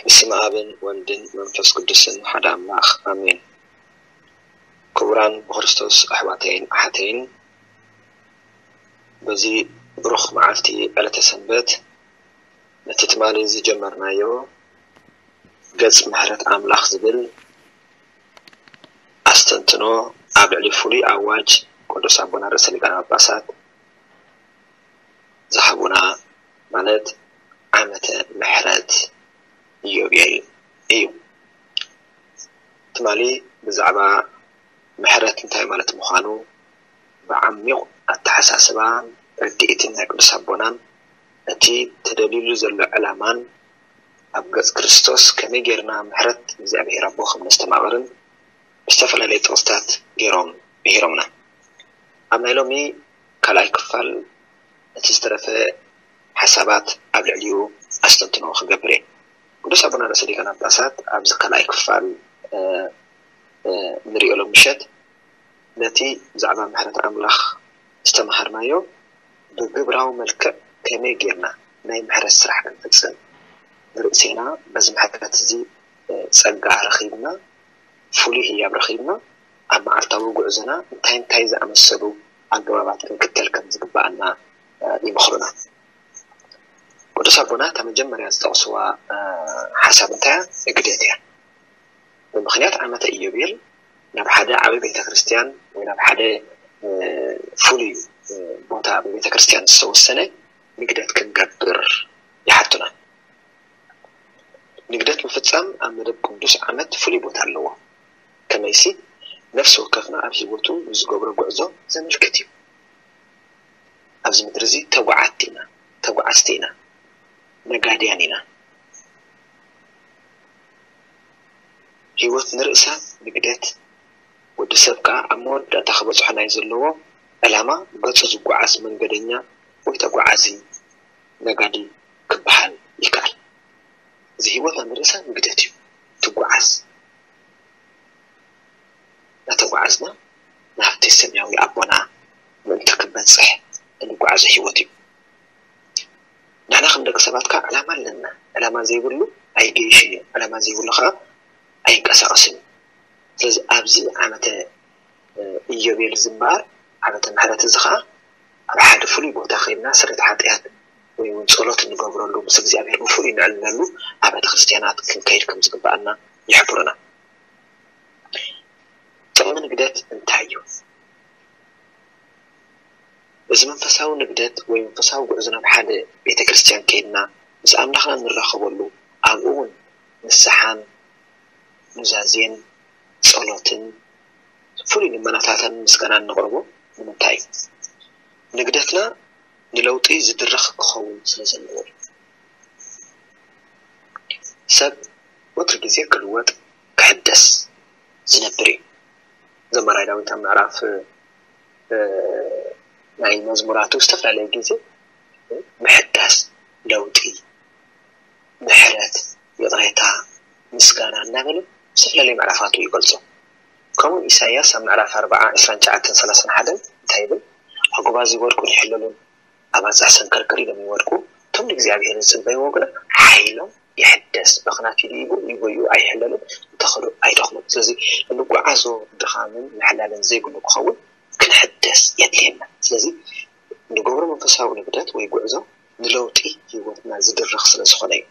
ብስመ ኣብን ወልድን መንፈስ ቅዱስን ሓደ ኣምላኽ ኣሜን። ክቡራን ብክርስቶስ ኣሕዋተይን ኣሓተይን፣ በዚ ብሩኽ መዓልቲ ዕለተ ሰንበት ነቲ ትማሊ ዝጀመርናዮ ገጽ ምሕረት ኣምላኽ ዝብል ኣስተንትኖ ኣብ ልዕሊ ፍሉይ ኣዋጅ ቅዱስ ኣቦና ርእሰ ሊቃነ ጳጳሳት ዝሃቡና፣ ማለት ዓመተ ምሕረት ኢዮቤል እዩ። ትማሊ ብዛዕባ ምሕረት እንታይ ማለት ምዃኑ ብዓሚቕ ኣተሓሳስባን ርድኢትን ናይ ቅዱስ ኣቦናን እቲ ተደልዩሉ ዘሎ ዕላማን ኣብ ገጽ ክርስቶስ ከመይ ጌርና ምሕረት እግዚኣብሔር ኣቦ ከም ነስተማቕርን ብዝተፈላለየ ጥቕስታት ገይሮም ምሂሮምና። ኣብ ናይ ሎሚ ካልኣይ ክፋል እቲ ዝተረፈ ሓሳባት ኣብ ልዕሊኡ ኣስተንትኖ ክገብር እየ። ቅዱስ ኣቦና ርእሰ ሊቃነ ጳጳሳት ኣብዚ ካልኣይ ክፋል፣ እ፣ እ፣ ንሪኦ ሎም ምሸት ነቲ ብዛዕባ ምሕረት ኣምላኽ ዝተምሃርናዮ ብግብራዊ መልክዕ ከመይ ጌርና ናይ ምሕረት ስራሕ ክንፍጽም፣ ንርእሴና በዚ ምሕረት እዚ፣ እ፣ ጸጋ ረኺብና፣ ፍሉይ ህያብ ረኺብና፣ ኣብ መዓልታዊ ጉዕዞና እንታይ እንታይ ዝኣመሰሉ ኣገባባት ክንክተል ከም ዝግብኣና፣ እ፣ ይመኽሩና። ቅዱስ ኣቦና እታ መጀመርያ ዝጠቕስዋ፣ እ፣ ሓሳብ እንታይ እያ? ንግደት እያ። ብምኽንያት ዓመተ ኢዮቤል ናብ ሓደ ዓቢ ቤተ ክርስቲያን ወይ ናብ ሓደ፣ እ፣ ፍሉይ፣ እ፣ ቦታ ኣብ ቤተ ክርስቲያን ዝተወሰነ ንግደት ክንገብር ይሓቱና። ንግደት ምፍጻም ኣብ መደብ ቅዱስ ዓመት ፍሉይ ቦታ ኣለዎ። ከመይሲ ነፍሲ ወከፍና ኣብ ህይወቱ ንዝገብሮ ጉዕዞ ዘመልክት እዩ። ኣብዚ ምድሪ እዚ ተጓዓዝቲ ኢና፣ ተጓዓዝቲ ኢና፣ ነጋድያን ኢና። ህይወት ንርእሳ ንግደት፣ ወዲ ሰብ ከኣ ኣብ መወዳእታ ክበጽሖ ናይ ዘለዎ ዕላማ ገጹ ዝጓዓዝ መንገደኛ ወይ ተጓዓዚ ነጋዲ ክበሃል ይከኣል። እዚ ህይወትና ንርእሳ ንግደት እዩ፣ ትጓዓዝ። እናተጓዓዝና ናብቲ ሰማያዊ ኣቦና ምእንቲ ክንበጽሕ እንጓዓዞ ህይወት እዩ። ንሕና ከም ደቂ ሰባት ከኣ ዕላማ ኣለና። ዕላማ ዘይብሉ ኣይገይሽን እዩ። ዕላማ ዘይብሉ ከኣ ኣይንቀሳቐስን እዩ። ስለዚ ኣብዚ ዓመተ፣ እ፣ ኢዮቤል እዚ እምበኣር፣ ዓመተ ምሕረት እዚ ከኣ ኣብ ሓደ ፍሉይ ቦታ ከይድና ስርየት ሓጢኣት ወይ እውን ጸሎት እንገብረሉ፣ ምስ እግዚኣብሔር ብፍሉይ ነዕልለሉ ኣብያተ ክርስቲያናት ክንከይድ ከም ዝግብኣና ይሕብሩና። ጥቕሚ ንግደት እንታይ እዩ? እዚ መንፈሳዊ ንግደት ወይ መንፈሳዊ ጉዕዞ ናብ ሓደ ቤተ ክርስቲያን ከይድና ምስ ኣምላኽና እንራኸበሉ፣ ኣብኡ እውን ንስሓን ኑዛዜን ጸሎትን ፍሉይ ልመናታትን ምስጋናን ነቕርቦ ንምንታይ እዩ? ንግደትና ንለውጢ ዝድረኽ ክኸውን ስለ ዘለዎ እዩ። ሰብ ወትሩ ግዜ ክልወጥ፣ ክሕደስ ዝነብር እዩ። ዘማራይ ዳዊት ኣብ ምዕራፍ፣ እ፣ ናይ መዝሙራቱ ዝተፈላለየ ግዜ ምሕዳስ፣ ለውጢ፣ ምሕረት፣ ይቕሬታ፣ ምስጋና እናበለ ዝተፈላለየ ምዕራፋቱ ይገልጾ። ከምኡ ኢሳይያስ ኣብ ምዕራፍ ኣርባዓ ዕስራን ትሽዓተን ሰላሳን ሓደን እንታይ ይብል? ኣጎባዚ ይወድቁን ይሕለሉን፣ ኣባጽሕ ሰንከርከር ኢሎም ይወድቁ፣ እቶም ንእግዚኣብሔር ዝጽበይዎ ግና ሓይሎም ይሕደስ፣ በኽናት ይድይቡ፣ ይጎዩ፣ ኣይሕለሉን፣ እንተኸዱ ኣይደኽሙን። ስለዚ እንጓዓዞ ድኻምን ምሕላልን ዘይብሉ ክኸውን ክንሕደስ የድልየና። ስለዚ ንገብሮ መንፈሳዊ ንግደት ወይ ጉዕዞ ንለውጢ ህይወትና ዝድርኽ ስለ ዝኾነ እዩ።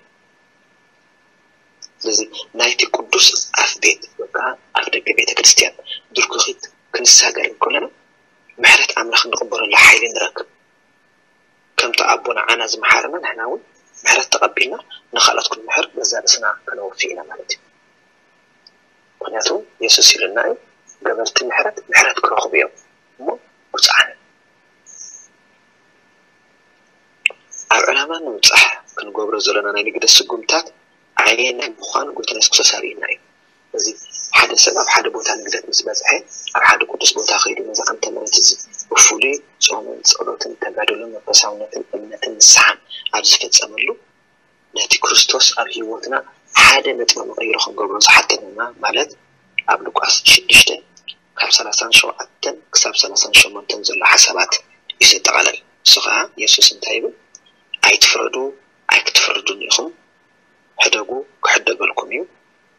ስለዚ ናይቲ ቅዱስ ኣፍ ቤት ወይ ከዓ ኣፍ ደገ ቤተ ክርስቲያን ድርኩኺት ክንሳገር እንከለና ምሕረት ኣምላኽ እንቕበለሉ ሓይሊ ንረክብ። ከምቲ ኣቦ ንዓና ዝመሓረና ንሕና እውን ምሕረት ተቐቢልና ንኻልኦት ክንምሕር ገዛ ርእስና ከነወፊ ኢና ማለት እዩ። ምኽንያቱ የሱስ ኢሉና እዩ፣ ገበርቲ ምሕረት ምሕረት ክረኽቡ እዮም እሞ ብፁዓን። ኣብ ዕላማ ንምብጻሕ ክንገብሮ ዘለና ናይ ንግደት ስጉምታት ኣየናይ ምዃኑ ጎይታና የሱስ ክርስቶስ ኣብዩና እዩ። እዚ ሓደ ሰብ ኣብ ሓደ ቦታ ንግደት ምስ በጽሐ፣ ኣብ ሓደ ቅዱስ ቦታ ከይዱ ነዚ ዓመተ ምሕረት እዚ ብፍሉይ ጾምን ጸሎትን ተጋድሎን መንፈሳውነትን እምነትን ንስሓን ኣብ ዝፈጸመሉ፣ ነቲ ክርስቶስ ኣብ ህይወትና ሓደ ነጥቢ መቐይሮ ክንገብሮ ዝሓተነና፣ ማለት ኣብ ሉቃስ ሽዱሽተ ካብ ሰላሳን ሸውዓተን ክሳብ ሰላሳን ሸሞንተን ዘሎ ሓሳባት እዩ ዘጠቓለል። እሱ ኸዓ የሱስ እንታይ ይብል? "ኣይትፍረዱ፣ ኣይክትፍረዱን ኢኹም፣ ክሕደገልኩም እዩ።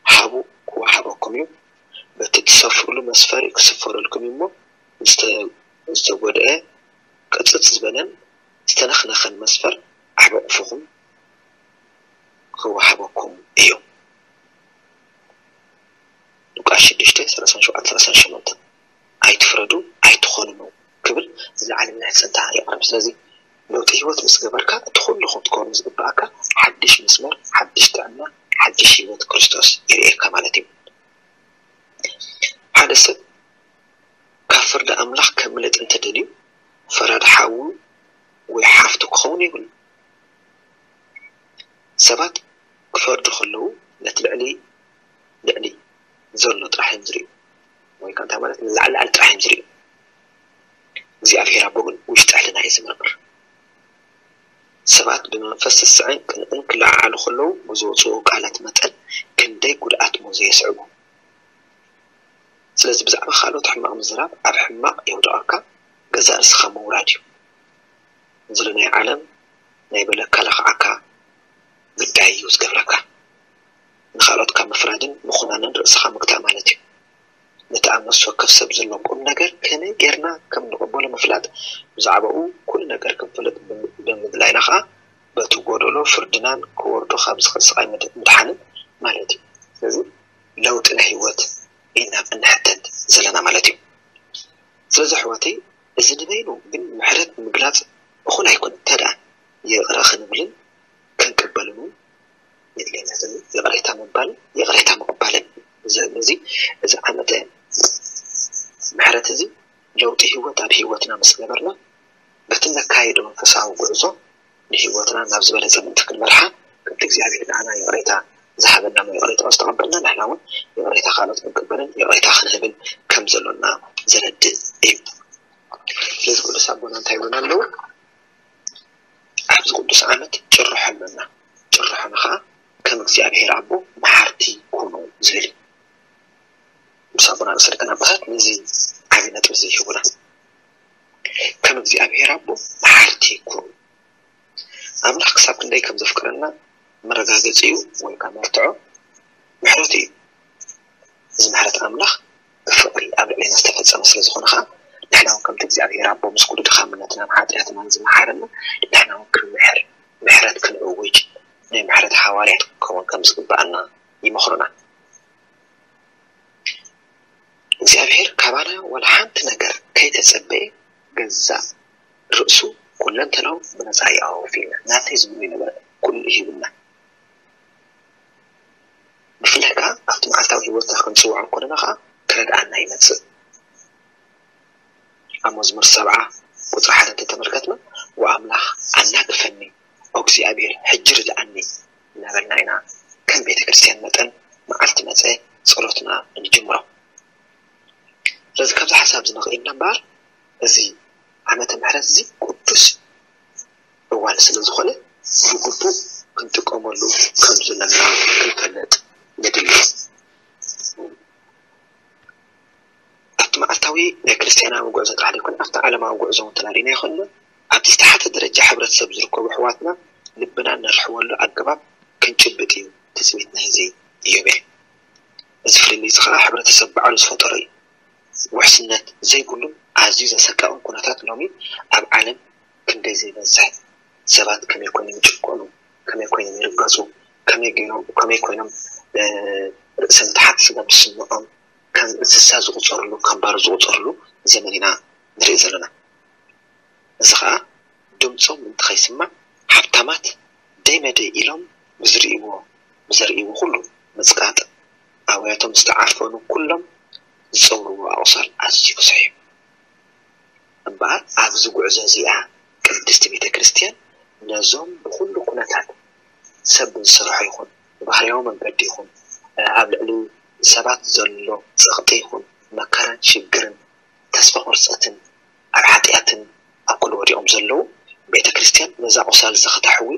ሃቡ ክወሃበኩም እዩ። በቲ ትሰፍሩሉ መስፈሪ ክስፈረልኩም እዩ እሞ፣ ዝተ-፣ ዝተጎድአ ቅጽጽ ዝበለን ዝተነኽነኸን መስፈር ኣብ ኣቕፍኹም ክወሃበኩም እዩ። ሉቃስ ሽዱሽተ፣ ሰላሳን ሸውዓተ፣ ሰላሳን ሸሞንተን። "ኣይትፍረዱ፣ ኣይትኾንኑ" ክብል ዝለዓለ ምሕጽንታ የቕርብ። ስለዚ ለውጢ ህይወት ምስ ገበርካ፣ እቲ ኩሉ ክትገብሮ ዝግብኣካ ሓድሽ መስመር፣ ሓድሽ ጥዕና፣ ሓድሽ ህይወት ክርስቶስ የርእየካ ማለት እዩ። ሓደ ሰብ ካብ ፍርዲ ኣምላኽ ከምልጥ እንተደልዩ፣ ፈራዲ ሓዉ ወይ ሓፍቱ ክኸውን የብሉን። ሰባት ክፈርዱ ከለዉ፣ ነቲ ልዕሊ፣ ልዕሊ ዘሎ ጥራሕ እዮም ዝርእዩ፣ ወይ ከኣ እንታይ ማለት፣ ንላዕሊ ላዕሊ ጥራሕ እዮም ዝርእዩ። እግዚኣብሔር ኣቦ ግን ውሽጢ ሕልና እዩ ዝምርምር። ሰባት ብመንፈስ ስስዐን ቅንዕን ክለዓዓሉ ከለዉ፣ ብዝወፅኡ ቃላት መጠን ክንደይ ጉድኣት ሞ ዘየስዕቡ። ስለዚ ብዛዕባ ካልኦት ሕማቕ ምዝራብ ኣብ ሕማቕ የውድቐካ፣ ገዛእ ርእስኻ ምውራድ እዩ። ንዘሎ ናይ ዓለም ናይ በለካ ለኽዓካ ግዳይ እዩ ዝገብረካ። ንኻልኦት ካብ ምፍራድን ምኹናንን ርእስኻ ምግታእ ማለት እዩ። ነቲ ኣብ ነፍሲ ወከፍ ሰብ ዘሎ ቁም ነገር ከመይ ጌርና ከም ንቕበሎ ምፍላጥ፣ ብዛዕባኡ ኩሉ ነገር ክንፈልጥ ብም-፣ ብምድላይና ኸኣ በቲ ጎደሎ ፍርድናን ክወርዶ ካብ ዝኽእል ስቓይ ምድ-፣ ምድሓንን ማለት እዩ። ስለዚ ለውጢ ናይ ህይወት ኢና እንሕተት ዘለና ማለት እዩ። ስለዚ ኣሕዋተይ፣ እዚ ንበይኑ ግን ምሕረት ምግላጽ እኹል ኣይኮነን። እንተ ደኣ ይቕረ ክንብልን ክንቅበልን እውን የድልየና። ስለዚ ይቕሬታ ምባልን ይቕሬታ ምቕባልን እዚ፣ እዚ፣ እዚ ዓመተ ምሕረት እዚ ለውጢ ህይወት ኣብ ህይወትና ምስ ገበርና፣ በቲ ነካይዶ መንፈሳዊ ጉዕዞ ንህይወትና ናብ ዝበለጸ ምእንቲ ክንመርሓ፣ ከምቲ እግዚኣብሔር ንዓና ይቕሬታ ዝሃበና እሞ ይቕሬታኡ ዝተቐበልና፣ ንሕና እውን ይቕሬታ ካልኦት ክንቅበልን ይቕሬታ ክንህብን ከም ዘሎና ዘረድእ እዩ። ስለዚ ቅዱስ ኣቦና እንታይ ይብሉና ኣለዉ? ኣብዚ ቅዱስ ዓመት ጭርሖ ኣለና። ጭርሖና ኸዓ ከም እግዚኣብሔር ኣቦ መሓርቲ ኩኑ ዝብል እዩ። ቅዱስ ኣቦና ርእሰ ሊቃነ ጳጳሳት ነዚ ዓቢ ነጥቢ እዚ ይህቡና። ከም እግዚኣብሔር ኣቦ መሓርቲ ኩኑ። ኣምላኽ ክሳብ ክንደይ ከም ዘፍቅረና መረጋገጺኡ ወይ ከዓ መርትዖ ምሕረቱ እዩ። እዚ ምሕረት ኣምላኽ ብፍቕሪ ኣብ ልዕሌና ዝተፈጸመ ስለ ዝኾነ ኸዓ፣ ንሕና እውን ከምቲ እግዚኣብሔር ኣቦ ምስ ኩሉ ድኻምነትናን ሓጢኣትናን ዝመሓረና፣ ንሕና እውን ክንምሕር፣ ምሕረት ክንእውጅ፣ ናይ ምሕረት ሃዋርያት ክንከውን ከም ዝግብኣና ይመኽሩና። እግዚኣብሔር ካባና ዋላ ሓንቲ ነገር ከይተጸበየ፣ ገዛእ ርእሱ ኩለንተናኡ ብነጻ እዩ ኣወፊልና። ናተይ ዝብሎ ይነበረ፣ ኩሉ ሂቡና። ብፍላይ ከኣ ኣብቲ መዓልታዊ ህይወትና ክንጽውዖ እንከለና ከኣ ክረድኣና ይመጽእ። ኣብ መዝሙር ሰብዓ ቁጽሪ ሓደ እንተተመልከትና፣ "ወኣምላኽ ኣናግፈኒ፣ ኦ እግዚኣብሔር ሕጂ ርድኣኒ" እናበልና ኢና ከም ቤተ ክርስቲያን መጠን መዓልቲ መጸ ጸሎትና እንጅምሮ። ስለዚ ካብዚ ሓሳብ እዚ ንኽእል እምበር፣ እዚ ዓመተ ምሕረት እዚ ቅዱስ እዋን ስለ ዝኾነ፣ ብግቡእ ክንጥቀመሉ ከም ዘለና ክንፈልጥ የድሊ። ኣብቲ መዓልታዊ ናይ ክርስትያናዊ ጉዕዞ ጥራሕ ዘይኮነ፣ ኣብቲ ዓለማዊ ጉዕዞ እውን ተላሊና ይኸእልና። ኣብቲ ዝተሓተ ደረጃ ሕብረተሰብ ዝርከቡ ኣሕዋትና ልብና እነርሕወሉ ኣገባብ ክንጭብጥ እዩ ትጽቢት ናይዚ ኢዮቤል። እዚ ፍልልይ እዚ ኸኣ ሕብረተሰብ ባዕሉ ዝፈጠሮ እዩ። ውሕስነት ዘይብሉን ኣዝዩ ዘሰቅቕን ኩነታት ሎሚ ኣብ ዓለም ክንደይ ዘይበዝሕ፣ ሰባት ከመይ ኮይኖም ይጭቆኑ፣ ከመይ ኮይኖም ይርገጹ፣ ከመይ ገይሮም፣ ከመይ ኮይኖም፣ እ፣ ርእሰ ምትሓት ስጋብ ዝስምዖም፣ ከም እንስሳ ዝቑጸርሉ፣ ከም ባሮ ዝቑጸርሉ ዘመን ኢና ንርኢ ዘለና። እዚ ኸኣ ድምጾም እንተኸይስማዕ፣ ሃብታማት ደይ መደይ ኢሎም ብዝርእይዎ፣ ብዘርእይዎ ኩሉ ምጽቃጥ፣ ኣውያቶም ዝተዓፈኑ ኩሎም ዝጸውርዎ ኣቑሳል ኣዝዩ ብዙሕ እዩ። እምበኣር ኣብዚ ጉዕዞ እዚኣ ቅድስቲ ቤተ ክርስቲያን ነዞም ብኹሉ ኩነታት ሰብ ብዝሰርሖ ይኹን ብባህርያዊ መንገዲ ይኹን ኣብ ልዕሊ ሰባት ዘሎ ጸቕጢ ይኹን መከራን ሽግርን ተስፋ ቁርጸትን ኣብ ሓጢኣትን ኣብ ኩሉ ወዲቖም ዘለዉ ቤተ ክርስቲያን ነዛ ቁሳል እዚ ክተሕዊ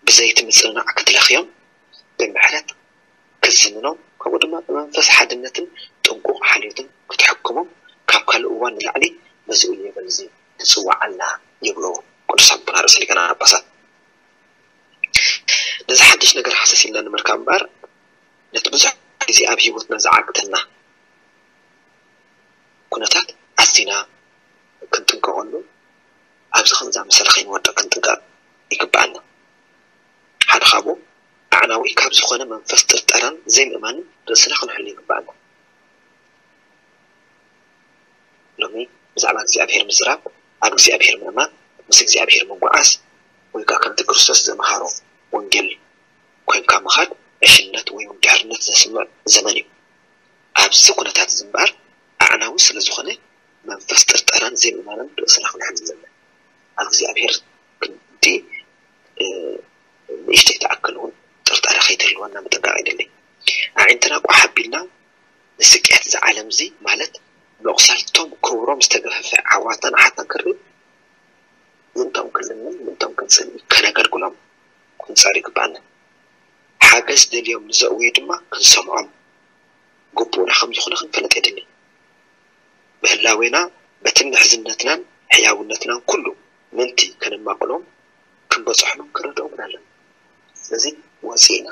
ብዘይቲ ምጽንናዕ ክትለኽዮም ብምሕረት ክትዝምኖም ከምኡ ድማ ብመንፈስ ሓድነትን ጥንቁቕ ሓልዮትን ክትሕክሞም ካብ ካልእ እዋን ንላዕሊ በዚ ኢዮቤል እዚ ትጽዋዕ ኣላ ይብሉ ቅዱስ ኣቦና ርእሰ ሊቃነ ጳጳሳት። ነዚ ሓድሽ ነገር ሃሰስ ኢልና ንምርካብ እምበኣር፣ ነቲ ብዙሕ ግዜ ኣብ ህይወትና ዝዓግተና ኩነታት ኣዚና ክንጥንቀቐሉ፣ ኣብዚ ከምዚ ዝኣመሰለ ከይንወድቕ ክንጥንቀቕ ይግብኣና። ሓደ ካብኡ፣ ኣዕናዊ ካብ ዝኾነ መንፈስ ጥርጠራን ዘይምእማንን ርእስና ክንሕሉ ይግብኣና። ሎሚ ብዛዕባ እግዚኣብሄር ምዝራብ፣ ኣብ እግዚኣብሄር ምእማን፣ ምስ እግዚኣብሄር ምጉዓዝ፣ ወይ ከኣ ከምቲ ክርስቶስ ዘምሃሮ ወንጌል ኮይንካ ምኻድ ዕሽነት ወይ እውን ድሕርነት ዘስምዕ ዘመን እዩ። ኣብዚ ኩነታት እዚ እምበኣር፣ ኣዕናዊ ስለ ዝኾነ፣ መንፈስ ጥርጠራን ዘይምእማንን ርእስና ክንሕዝ ኣለና። ኣብ እግዚኣብሄር ክንዲ፣ እ፣ ንእሽተይ ትኣክል እውን ጥርጣረ ከይትህልወና ምጥንቃቕ የድሊ። ኣዒንትና ቋሕ ኣቢልና ንስቅያት እዛ ዓለም እዚ፣ ማለት መቑሰልቶም ክብሮም ዝተገፈፈ ኣሕዋትናን ኣሓትናን ክንርኢ፣ ምእንቶም ክንልምን ምእንቶም ክንጽሊ ከነገልግሎም ክንጸሪ ይግባና። ሓገዝ ደልዮም ንዘእውዩ ድማ ክንሰምዖም ግቡእና ከም ዝኾነ ክንፈልጥ የድሊ። ብህላዌና በቲ ምሕዝነትናን ሕያውነትናን ኩሉ ምእንቲ ከነማቕሎም ክንበጽሖምን ክንረድኦምን ኣለና። ስለዚ ወጺእና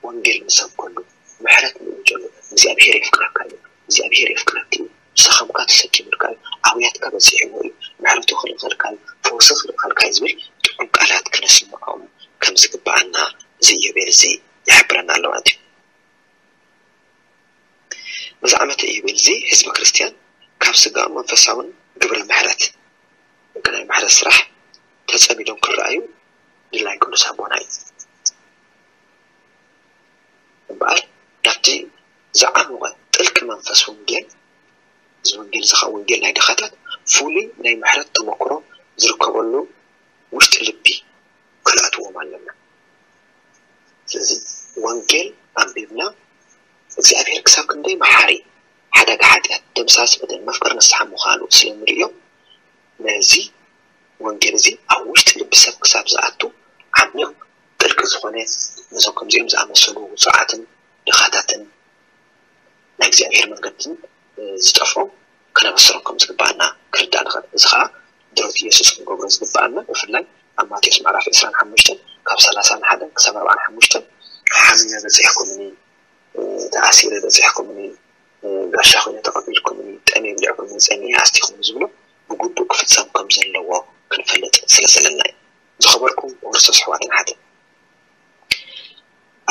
ወንጌል ንሰብከሉ፣ ምሕረት ንእውጀሉ። እግዚኣብሄር የፍቅረካ እዩ፣ እግዚኣብሄር የፍቅረኪ እዩ፣ ዝሰኸምካ ተሰኪሙልካ እዩ፣ ኣውያትካ በጺሕዎ እዩ፣ ምሕረቱ ክልእኸልካ እዩ፣ ፈውሲ ክልእኸልካ እዩ ዝብል ጥዑም ቃላት ከነስምዖም ከም ዝግብኣና እዚ ኢዮቤል እዚ ይሕብረና ኣሎ ማለት እዩ። በዚ ዓመተ ኢዮቤል እዚ ህዝበ ክርስትያን ካብ ስጋውን መንፈሳውን ግብረ ምሕረት፣ ሕጊ ናይ ምሕረት ስራሕ ተጸሚዶም ክረኣዩ ድላይ ቅዱስ ኣቦና እዩ። እምበኣር ናብቲ ዝዓሙቐ ጥልቂ መንፈስ ወንጌል፣ እዚ ወንጌል እዚ ኸዓ ወንጌል ናይ ድኻታት፣ ፍሉይ ናይ ምሕረት ተመክሮ ዝርከበሉ ውሽጢ ልቢ ክንኣትዎም ኣለና። ስለዚ ወንጌል ኣንቢብና እግዚኣብሔር ክሳብ ክንደይ መሓሪ፣ ሓደጋ ሓጢኣት፣ ደምሳሲ በደል፣ መፍቀሪ ንስሓ ምዃኑ ስለ ንርእዮ፣ ነዚ ወንጌል እዚ ኣብ ውሽጢ ልቢ ሰብ ክሳብ ዝኣቱ ዓሚቕ ጥልቂ ዝኾነ፣ ነዞም ከምዚኦም ዝኣመሰሉ ውጹዓትን ድኻታትን ናይ እግዚኣብሔር መንገድን፣ እ፣ ዝጠፍኦም ከነበስሮም ከም ዝግብኣና ክርዳእ ንኽእል። እዚ ኸዓ ድሮት ኢየሱስ ክንገብሮ ዝግብኣና፣ ብፍላይ ኣብ ማቴዎስ ምዕራፍ ዕስራን ሓሙሽተን ካብ ሰላሳን ሓደን ክሳብ ኣርባዓን ሓሙሽተን፣ ሓሚመ በጺሕኩምኒ፣ እ፣ ተኣሲረ በጺሕኩምኒ፣ እ፣ ጋሻ ኮይነ ተቐቢልኩምኒ፣ ጠምየ ኣብሊዕኩምኒ፣ ጸሚኤ ኣስቲኹምኒ ዝብሎ ብግቡእ ክፍጸም ከም ዘለዎ ክንፈልጥ ስለ ዘለና እዩ። ዝኸበርኩም ክርስቶስ ኣሕዋትን ኣሓትን፣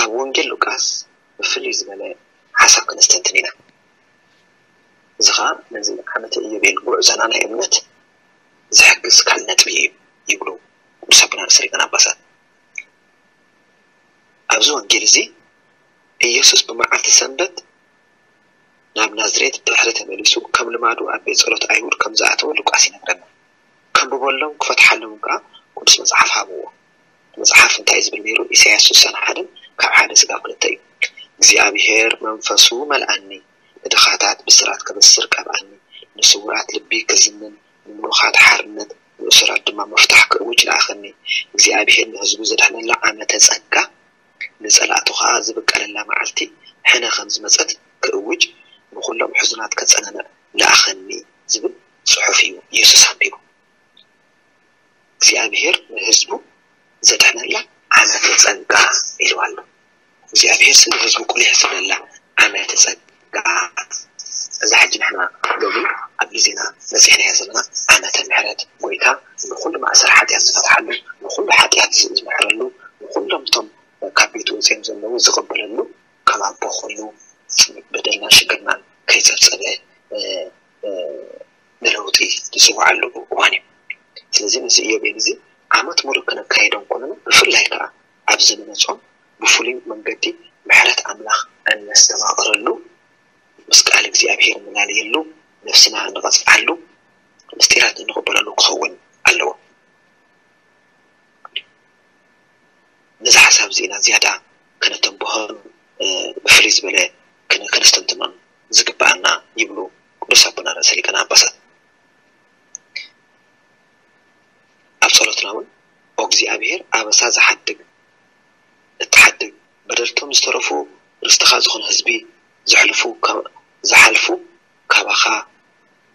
ኣብ ወንጌል ሉቃስ ብፍልይ ዝበለ ሓሳብ ክነስተንትን ኢና። እዚ ኸዓ ነዚ ዓመተ ኢዮቤል ጉዕዞና ናይ እምነት ዝሕግዝ ካልእ ነጥቢ እዩ ይብሉ ቅዱስ ኣቦና ርእሰ ሊቃነ ጳጳሳት። ኣብዚ ወንጌል እዚ ኢየሱስ ብመዓልቲ ሰንበት ናብ ናዝሬት ድሕሪ ተመሊሱ ከም ልማዱ ኣብ ቤት ጸሎት ኣይሁድ ከም ዝኣተወ ሉቃስ ይነግረና። ከንብበሎም ክፈትሓሎም ከኣ ቅዱስ መጽሓፍ ሃብዎ። መጽሓፍ እንታይ እዩ ዝብል ነይሩ? ኢሳይያስ ስሳን ሓደን ካብ ሓደ ስጋብ ክልተ እዩ። እግዚኣብሔር መንፈሱ መልኣኒ፣ ንድኻታት ብስራት ከበስር ቀብኣኒ፣ ንስዉራት ልቢ ክዝምን፣ ንምሩኻት ሓርነት፣ ንእሱራት ድማ ምፍታሕ ክእውጅ ለኣኸኒ። እግዚኣብሔር ንህዝቡ ዘድሕነላ ዓመተ ጸጋ፣ ንጸላእቱ ኸኣ ዝብቀለላ መዓልቲ ሕነ ከም ዝመጸት ክእውጅ፣ ንኹሎም ሕዙናት ከጸናንዕ ለኣኸኒ ዝብል ጽሑፍ እዩ ኢየሱስ ኣንቢቡ። እግዚኣብሔር ንህዝቡ ዘድሕነላ ዓመተ ጸጋ ኢልዋ ኣሎ። እግዚኣብሔር ስለ ህዝቡ ቁሊሕ ዝበላ ዓመተ ጸጋ፣ እዛ ሕጂ ንሕና ሎሚ ኣብ ግዜና በጺሕናዮ ዘለና ዓመተ ምሕረት፣ ጎይታ ንኹሉ ማእሰር ሓጢኣት ዝፈትሓሉ፣ ንኹሉ ሓጢኣት ዝ-፣ ዝምሕረሉ፣ ንኹሎም እቶም ካብ ቤቱ ወጺኦም ዘለዉ ዝቕበለሉ፣ ከም ኣቦ ኮይኑ በደልናን ሽግርናን ከይጸብጸበ፣ እ፣ እ፣ ንለውጢ ዝጽውዓሉ እዋን እዩ። ስለዚ ነዚ ኢዮቤል እዚ ዓመት ሙሉእ ክነካይዶ እንኮለና፣ ብፍላይ ከኣ ኣብ ዘመነ ጾም ብፍሉይ መንገዲ ምሕረት ኣምላኽ እነስተማቕረሉ፣ ምስ ቃል እግዚኣብሔር እንላለየሉ፣ ነፍስና እንቐጽዓሉ፣ ምስጢራት እንቕበለሉ ክኸውን ኣለዎ። ነዚ ሓሳብ እዚ ኢና ዝያዳ ከነተንብሆን፣ እ፣ ብፍልይ ዝበለ ከነ-፣ ከነስተንትኖን ዝግብኣና ይብሉ ቅዱስ ኣቦና ርእሰ ሊቃነ ጳጳሳት። ኣብ ጸሎትና እውን፣ "ኦ እግዚኣብሔር፣ ኣበሳ ዝሓድግ፣ እትሓድግ፣ በደልቶም ዝተረፉ፣ ርስትኻ ዝኾኑ ህዝቢ ዘሕልፉ፣ ከ-፣ ዝሓልፉ፣ ካባኻ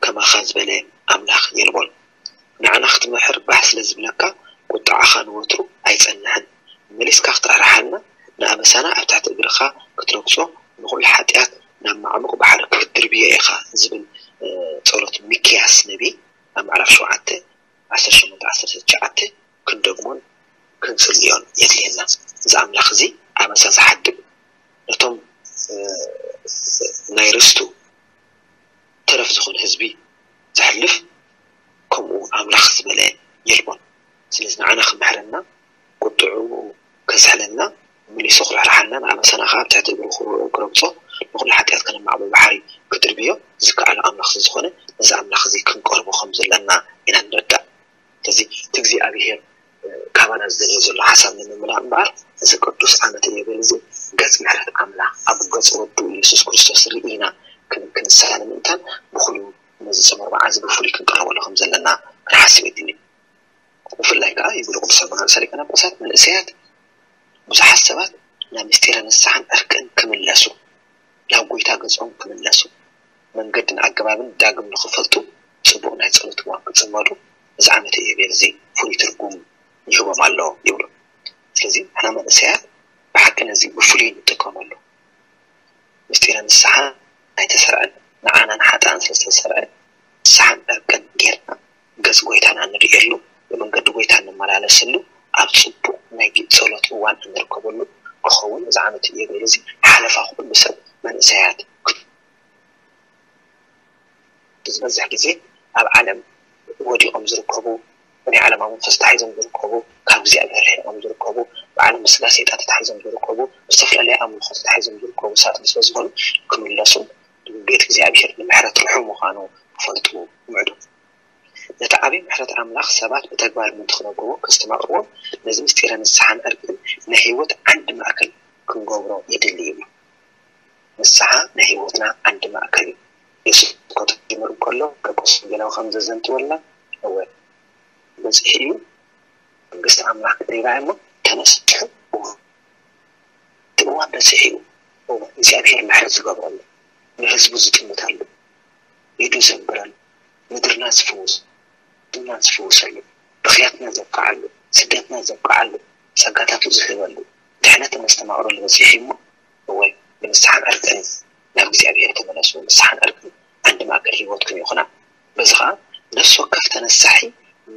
ከማኻ ዝበለ ኣምላኽ የልቦን። ንዓና ክትምሕር ባህ ስለ ዝብለካ፣ ቁጥዓኻ ንወትሩ ኣይጸንሕን። መሊስካ ክትራሕርሓልና፣ ንኣበሳና ኣብ ትሕቲ እግርኻ ክትረግጾ፣ ንኹሉ ሓጢኣት ናብ ማዕሙቕ ባሕሪ ክትድርብዮ ኢኻ ዝብል ጸሎት ሚክያስ ነቢ ኣብ ምዕራፍ ሸውዓተ ዓሰርተ ሸሞንተ ዓሰርተ ትሽዓተ ክንደግሞን ክንጽልዮን የድልየና። እዚ ኣምላኽ እዚ ኣበሳ ዝሓድግ፣ ነቶም ናይ ርስቱ ተረፍ ዝኾነ ህዝቢ ዘሕልፍ ከምኡ ኣምላኽ ዝበለ የልቦን። ስለዚ ንዓና ክምሕረና፣ ቁጥዑ ከዝሕለና፣ መሊሱ ክርሕርሓና፣ ንኣመሰና ከዓ ኣብ ትሕቲ እግሩ ክረግጾ፣ ንኹሉ ሓጢኣት ከነማዕቦ ባሕሪ ክድርብዮ ዝከኣሎ ኣምላኽ ስለ ዝኾነ፣ ነዚ ኣምላኽ እዚ ክንቀርቦ ከም ዘለና ኢና ንርዳእ። ስለዚ እቲ እግዚኣብሄር ካባና ዝደልዮ ዘሎ ሓሳብ ንምምላእ እምበኣር፣ እዚ ቅዱስ ዓመተ ኢዮቤል እዚ ገጽ ምሕረት ኣምላኽ ኣብ ገጽ ወዱ ኢየሱስ ክርስቶስ ርኢና ክንሰላ ንምእንታን ብኹሉ ነዚ ሰሙር መዓልቲ ብፍሉይ ክንቀርበሉ ከም ዘለና ክንሓስብ የድሊ። ብፍላይ ከዓ ይብሉ ቅዱስ ኣቦና ርእሰ ሊቃነ ጳጳሳት፣ መንእሰያት ብዙሓት ሰባት ናብ ምስጢረ ንስሓን ዕርቅን ክምለሱ፣ ናብ ጎይታ ገጾም ክምለሱ፣ መንገድን ኣገባብን ዳግም ንኽፈልጡ ጽቡቕ ናይ ጸሎት እዋን ክጽመዱ እዚ ዓመተ ኢዮቤል እዚ ፍሉይ ትርጉም ይህቦም ኣሎ ይብሉ። ስለዚ ንሕና መንእሰያት ብሓቂ ነዚ ብፍሉይ ንጥቀመሉ። ምስጢረ ንስሓ ኣይተሰርዐን፣ ንዓና ንሓጥኣን ስለ ዝተሰርዐ ንስሓን ዕርቅን ጌርና ገጽ ጎይታና ንርእየሉ፣ ብመንገዲ ጎይታ እንመላለሰሉ፣ ኣብ ጽቡቕ ናይ ጸሎት እዋን እንርከበሉ ክኸውን እዚ ዓመት ኢዮቤል እዚ ሓለፋ ኩሉ ሰብ መንእሰያት ዝበዝሕ ግዜ ኣብ ዓለም ወዲቖም ዝርከቡ፣ ብናይ ዓለማዊ መንፈስ ተታሒዞም ዝርከቡ፣ ካብ እግዚኣብሔር ርሒቖም ዝርከቡ፣ ብዓለም ስጋ ሰይጣን ተታሒዞም ዝርከቡ፣ ብዝተፈላለየ ኣምልኾ ተታሒዞም ዝርከቡ ሰባት ስለ ዝኾኑ ክምለሱ ቤት እግዚኣብሔር ንምሕረት ርሑቕ ምዃኑ ክፈልጡ ይምዕዱ። ነቲ ዓብዪ ምሕረት ኣምላኽ ሰባት ብተግባር ምእንቲ ክነግርዎ ከስተማቕርዎም ነዚ ምስጢረ ንስሓን ዕርቅን ናይ ህይወት ዓንዲ ማእከል ክንገብሮ የድሊ እዩ። ንስሓ ናይ ህይወትና ዓንዲ ማእከል እዩ። የሱስ ከተጀምር እንከሎ ደቆስ ወንጌላዊ ከም ዘዘንትወልና እወ በፂሑ እዩ መንግስቲ ኣምላኽ ቀሪባ እሞ ተነስሑ እቲ እዋን በፂሑ እዩ። እወ እግዚኣብሔር ምሕረት ዝገብረሉ ንህዝቡ ዝጥምተሉ ኢዱ ዘንብረሉ ምድርና ዝፍውስ ድና ዝፍውሰሉ ብኽያትና ዘብቅዓሉ ስደትና ዘብቅዓሉ ጸጋታቱ ዝህበሉ ድሕነት እነስተማቕረሉ በፂሑ እሞ እወ ብንስሓን ዕርቅን ናብ እግዚኣብሔር ተመለሱ። ንስሓን ዕርቅን ዓንዲ ማእከል ህይወትኩም ይኹና። በዚ ኸዓ ነፍሲ ወከፍ ተነሳሒ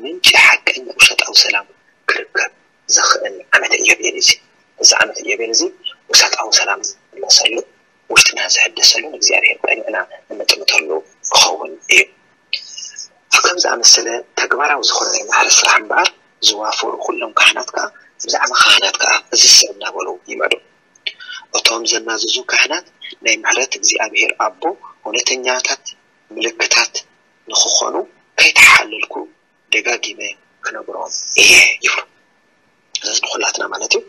ምንጪ ሓቀኛ ውሸጣዊ ሰላም ክርከብ ዘኽእል ዓመተ ኢዮቤል እዚ። እዚ ዓመተ ኢዮቤል እዚ ውሳጣዊ ሰላም ዝመለሰሉ ውሽጥና ዝሕደሰሉ ንእግዚኣብሔር ቀኒዕና እንጥምተሉ ክኸውን እዩ። ኣብ ከም ዝኣመሰለ ተግባራዊ ዝኾነ ናይ ማሕረስ ስራሕ እምበኣር ዝዋፈሩ ኩሎም ካህናት ከኣ ብዛዕባ ካህናት ከኣ እዚ ዝስዕብ እናበሉ ይምዕዱ። እቶም ዘናዝዙ ካህናት ናይ ምሕረት እግዚኣብሔር ኣቦ እውነተኛታት ምልክታት ንኽኾኑ ከይተሓለልኩ ደጋጊመ ክነግሮም እየ ይብሉ። እዚ ንኹላትና ማለት እዩ።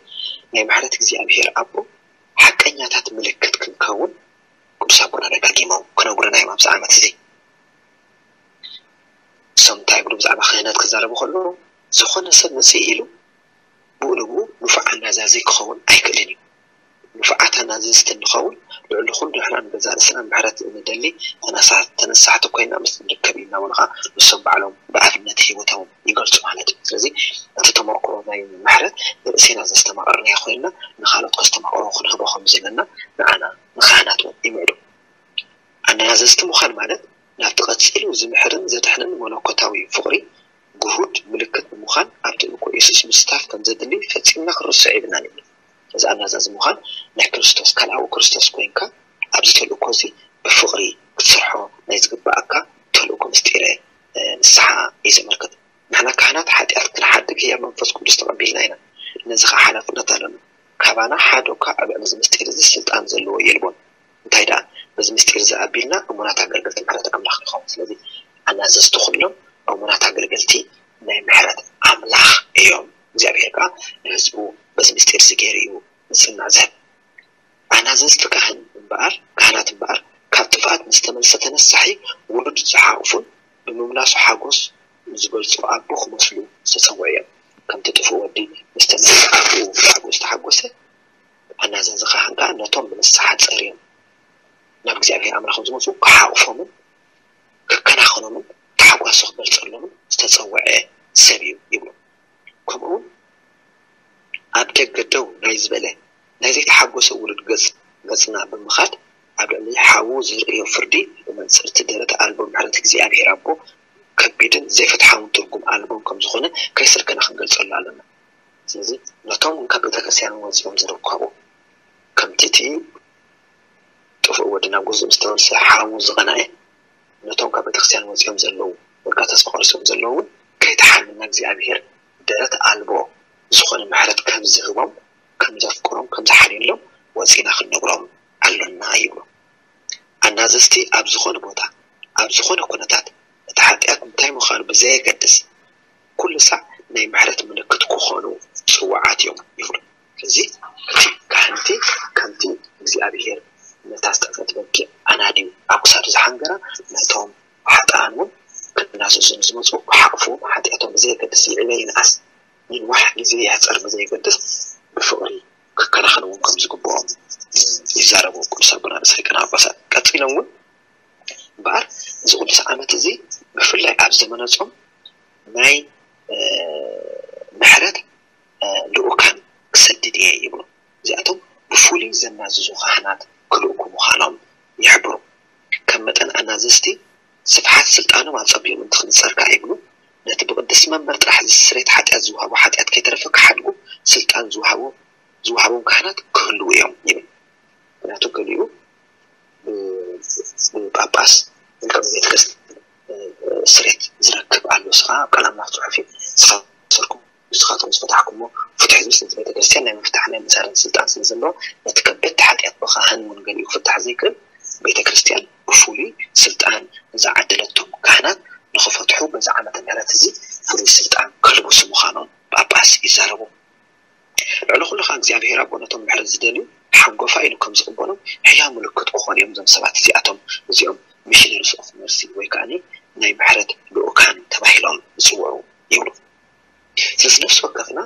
ናይ ምሕረት እግዚኣብሔር ኣቦ ሓቀኛታት ምልክት ክንከውን ቅዱስ ኣቦና ደጋጊሞም ክነግሩና እዮም ኣብዚ ዓመት እዚ። እሶም እንታይ ይብሉ ብዛዕባ ክህነት ክዛረቡ ከለዉ፣ ዝኾነ ሰብ መፅእ ኢሉ ብኡ ንብኡ ንፉዕ ኣናዛዚ ክኸውን ኣይክእልን እዩ። ንፉዓት ኣናዘዝቲ እንኸውን ልዕሊ ኩሉ ንሕና ንገዛእ ርእስና ምሕረት ንደሊ ተነሳሕቲ ኮይና ምስ ንርከብ ኢና በሉ ከዓ ንሶም ባዕሎም ብኣብነት ህይወቶም ይገልፁ ማለት እዩ። ስለዚ እቲ ተመርኩሮ ናይ ምሕረት ንርእስና ዘስተማቐርናዮ ኮይንና ንካልኦት ከስተማቐሩ ክንህቦ ከም ዘለና ንዓና ንካህናት እውን ይምዕዱ። ኣናዘዝቲ ምዃን ማለት ናብቲ ቀጺሉ ዝምሕርን ዘድሕንን መለኮታዊ ፍቕሪ ግሁድ ምልክት ብምዃን ኣብ ተልእኮ የሱስ ምስታፍ ከም ዘድሊ ፈጺምና ክንርስዖ የብልናን ይብሉ። እዚ ኣናዛዚ ምዃን ናይ ክርስቶስ ካልኣዊ ክርስቶስ ኮይንካ ኣብዚ ተልእኮ እዚ ብፍቕሪ ክትሰርሖ ናይ ዝግብኣካ ተልእኮ ምስጢረ ንስሓ እዩ ዘመልክት። ንሕና ካህናት ሓጢኣት ክንሓድግ ህያብ መንፈስ ቅዱስ ተቐቢልና ኢና። ነዚ ኸዓ ሓላፍነት ኣለና። ካባና ሓደ እኳ ኣብ ልዕሊ እዚ ምስጢር እዚ ስልጣን ዘለዎ የልቦን። እንታይ ደኣ በዚ ምስጢር እዚ ኣቢልና እሙናት ኣገልገልቲ ምሕረት ኣምላኽ ንኸውን። ስለዚ ኣናዘዝቲ ኩሎም እሙናት ኣገልገልቲ ናይ ምሕረት ኣምላኽ እዮም። እግዚኣብሔር ከዓ ንህዝቡ በዚ ምስጢር እዚ ገይሩ እዩ ንጽናዕ ዝህብ። ኣናዘዝቲ ካህን እምበኣር ካህናት እምበኣር ካብ ጥፍኣት ንዝተመልሰ ተነሳሒ ውሉድ ዝሓቑፉን ብምምላሱ ሓጎስ ዝገልጹ ኣቦ ክመስሉ ዝተጸውዑ እዮም። ከምቲ ጥፉእ ወዲ ምስ ተመልሰ ኣቦኡ ብሓጎስ ተሓጎሰ ኣናዛዚ ካህን ከኣ ነቶም ብንስሓ ጸርዮም ናብ እግዚኣብሔር ኣምላኾም ዝመጹ ክሓቑፎምን ክከናኸኖምን ታሕጓሱ ክገልጸሎምን ዝተጸውዐ ሰብ እዩ ይብሉ። ከምኡውን ኣብ ደገ ደው ናይ ዝበለ ናይ ዘይተሓጎሰ ውሉድ ገጽ ገጽና ብምኻድ ኣብ ልዕሊ ሓዉ ዝርእዮ ፍርዲ ብመንጽር እቲ ደረት ኣልቦ ምሕረት እግዚኣብሔር ኣቦ ከቢድን ዘይፍትሓውን ትርጉም ኣልቦን ከም ዝኾነ ከይሰልከና ክንገልጸሉ ኣለና። ስለዚ ነቶም ካብ ቤተክርስትያን ወፂኦም ዝርከቡ ከምቲ እቲ ጥፉእ ወዲ ናብ ገዝኡ ምስ ተመልሰ ሓዉ ዝቐንዐ ነቶም ካብ ቤተክርስትያን ወፂኦም ዘለዉ ወይ ከዓ ተስፋ ቆሪፆም ዘለዉ እውን ከይተሓመና እግዚኣብሔር ደረት ኣልቦ ዝኾነ ምሕረት ከም ዝህቦም ከም ዘፍቅሮም ከም ዝሓልየሎም ወፂና ክንነግሮም ኣሎና ይብሉ። ኣናዘዝቲ ኣብ ዝኾነ ቦታ ኣብ ዝኾነ ኩነታት እቲ ሓጢኣት እንታይ ምዃኑ ብዘየገድስ ኩሉ ሳዕ ናይ ምሕረት ምልክት ክኾኑ ፅውዓት እዮም ይብሉ። እዚ እቲ ካህንቲ ከምቲ እግዚኣብሔር ነታ ዝጠፍአት በጊዕ ኣናድዩ ኣብ ክሳዱ ዝሓንገራ ነቶም ሓጥኣን እውን ክናዘዙ ንዝመፁ ክሓቕፍዎም ሓጢኣቶም ብዘየገድስ ይዕበ ይንኣስ ይንዋሕ ግዜ የሕፀር ብዘየገድስ ብፍቕሪ ክከናኸንዎም ከም ዝግብኦም ይዛረቡ ቅዱስ ኣቦና ርእሰ ሊቃነ ጳጳሳት። ቀፂሎም እውን እምበኣር እዚ ቅዱስ ዓመት እዚ ብፍላይ ኣብ ዘመነ ጾም ናይ ምሕረት ልኡካን ክሰድድ እየ ይብሉ። እዚኣቶም ብፍሉይ ዘናዝዙ ካህናት ክልእኩ ምዃኖም ይሕብሩ። ከም መጠን ኣናዘዝቲ ስፍሓት ስልጣኖም ኣጸቢቑ ምእንቲ ክንጸር ከኣ ይብሉ፣ ነቲ ብቕድስቲ መንበር ጥራሕ ስርየት ሓጢኣት ዝወሃቦ ሓጢኣት ከይተረፈ ክሓድጉ ስልጣን ዝወሃቦ ዝወሃቦም ካህናት ክህልዉ እዮም ይብል። ምክንያቱ ገሊኡ ብጳጳስ ወይ ከዓ ብቤተ ክርስቲያን ስርየት ዝረክብ ኣሎ። ስኻ ኣብ ቃል ኣምላኽ ጽሑፍ እዩ። ስኻ ሰርኩም ንስኻትኩም ዝፈታሕኩሞ ፍትሕ ዝብል ስለዚ ቤተ ክርስቲያን ናይ ምፍታሕ ናይ ምጻርን ስልጣን ስለ ዘለዎ ነቲ ከበድቲ ሓጢኣት ብካህን እውን ገሊኡ ክፍታሕ ዘይክእል ቤተ ክርስቲያን ብፍሉይ ስልጣን ዝዓደለቶም ካህናት ንኽፈትሑ በዚ ዓመተ ምሕረት እዚ ፍሉይ ስልጣን ከልብሱ ምዃኖም ጳጳስ ይዛረቡ። ልዕሊ ኩሉ ከዓ እግዚኣብሔር ኣቦ ነቶም ምሕረት ዝደልዩ ሓንጎፋ ኢሉ ከም ዝቕበሎም ሕያው ምልክት ክኾኑ እዮም እዞም ሰባት እዚኣቶም እዚኦም ሚሽነሪስ ኦፍ መርሲ ወይ ከዓ ናይ ምሕረት ልኡካን ተባሂሎም ዝፅውዑ ይብሉ። ስለዚ ነፍሲ ወከፍና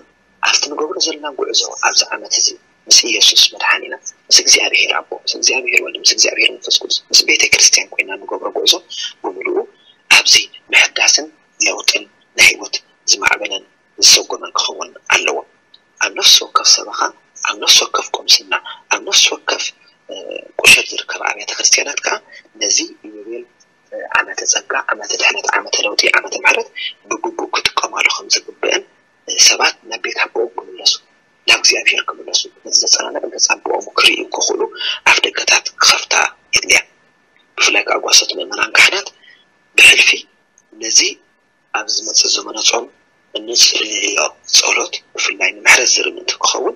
ኣብቲ ንገብሮ ዘለና ጉዕዞ ኣብዚ ዓመት እዚ ምስ ኢየሱስ መድሓኒና ምስ እግዚኣብሔር ኣቦ ምስ እግዚኣብሔር ወልድ ምስ እግዚኣብሔር መንፈስ ቅዱስ ምስ ቤተ ክርስቲያን ኮይና ንገብሮ ጉዕዞ ብምልኡ ኣብዚ ምሕዳስን ለውጥን ናይ ህይወት ዝማዕበለን ዝሰጎመን ክኸውን ኣለዎ። ኣብ ነፍሲ ወከፍ ሰበኻ፣ ኣብ ነፍሲ ወከፍ ቁምስና፣ ኣብ ነፍሲ ወከፍ ቁሸት ዝርከብ ኣብያተ ክርስቲያናት ከዓ ነዚ ኢዮቤል ዓመተ ጸጋ፣ ዓመተ ድሕነት፣ ዓመተ ለውጢ፣ ዓመተ ምሕረት ብግቡእ ክጥቀማሉ ከም ዝግብእን ሰባት ናብ ቤት ኣቦኦም ክምለሱ፣ ናብ እግዚኣብሔር ክምለሱ፣ ነቲ ዘጸናንዕ ገጽ ኣቦኦም ክርእዩ ክኽእሉ ኣፍ ደገታት ክኸፍታ የድልያ። ብፍላይ ከዓ ጓሶት ምእመናን ካህናት ብሕልፊ ነዚ ኣብ ዝመጽእ ዘመነ ጾም እንጽልዮ ጸሎት ብፍላይ ንምሕረት ዝርኢ ምእንቲ ክኸውን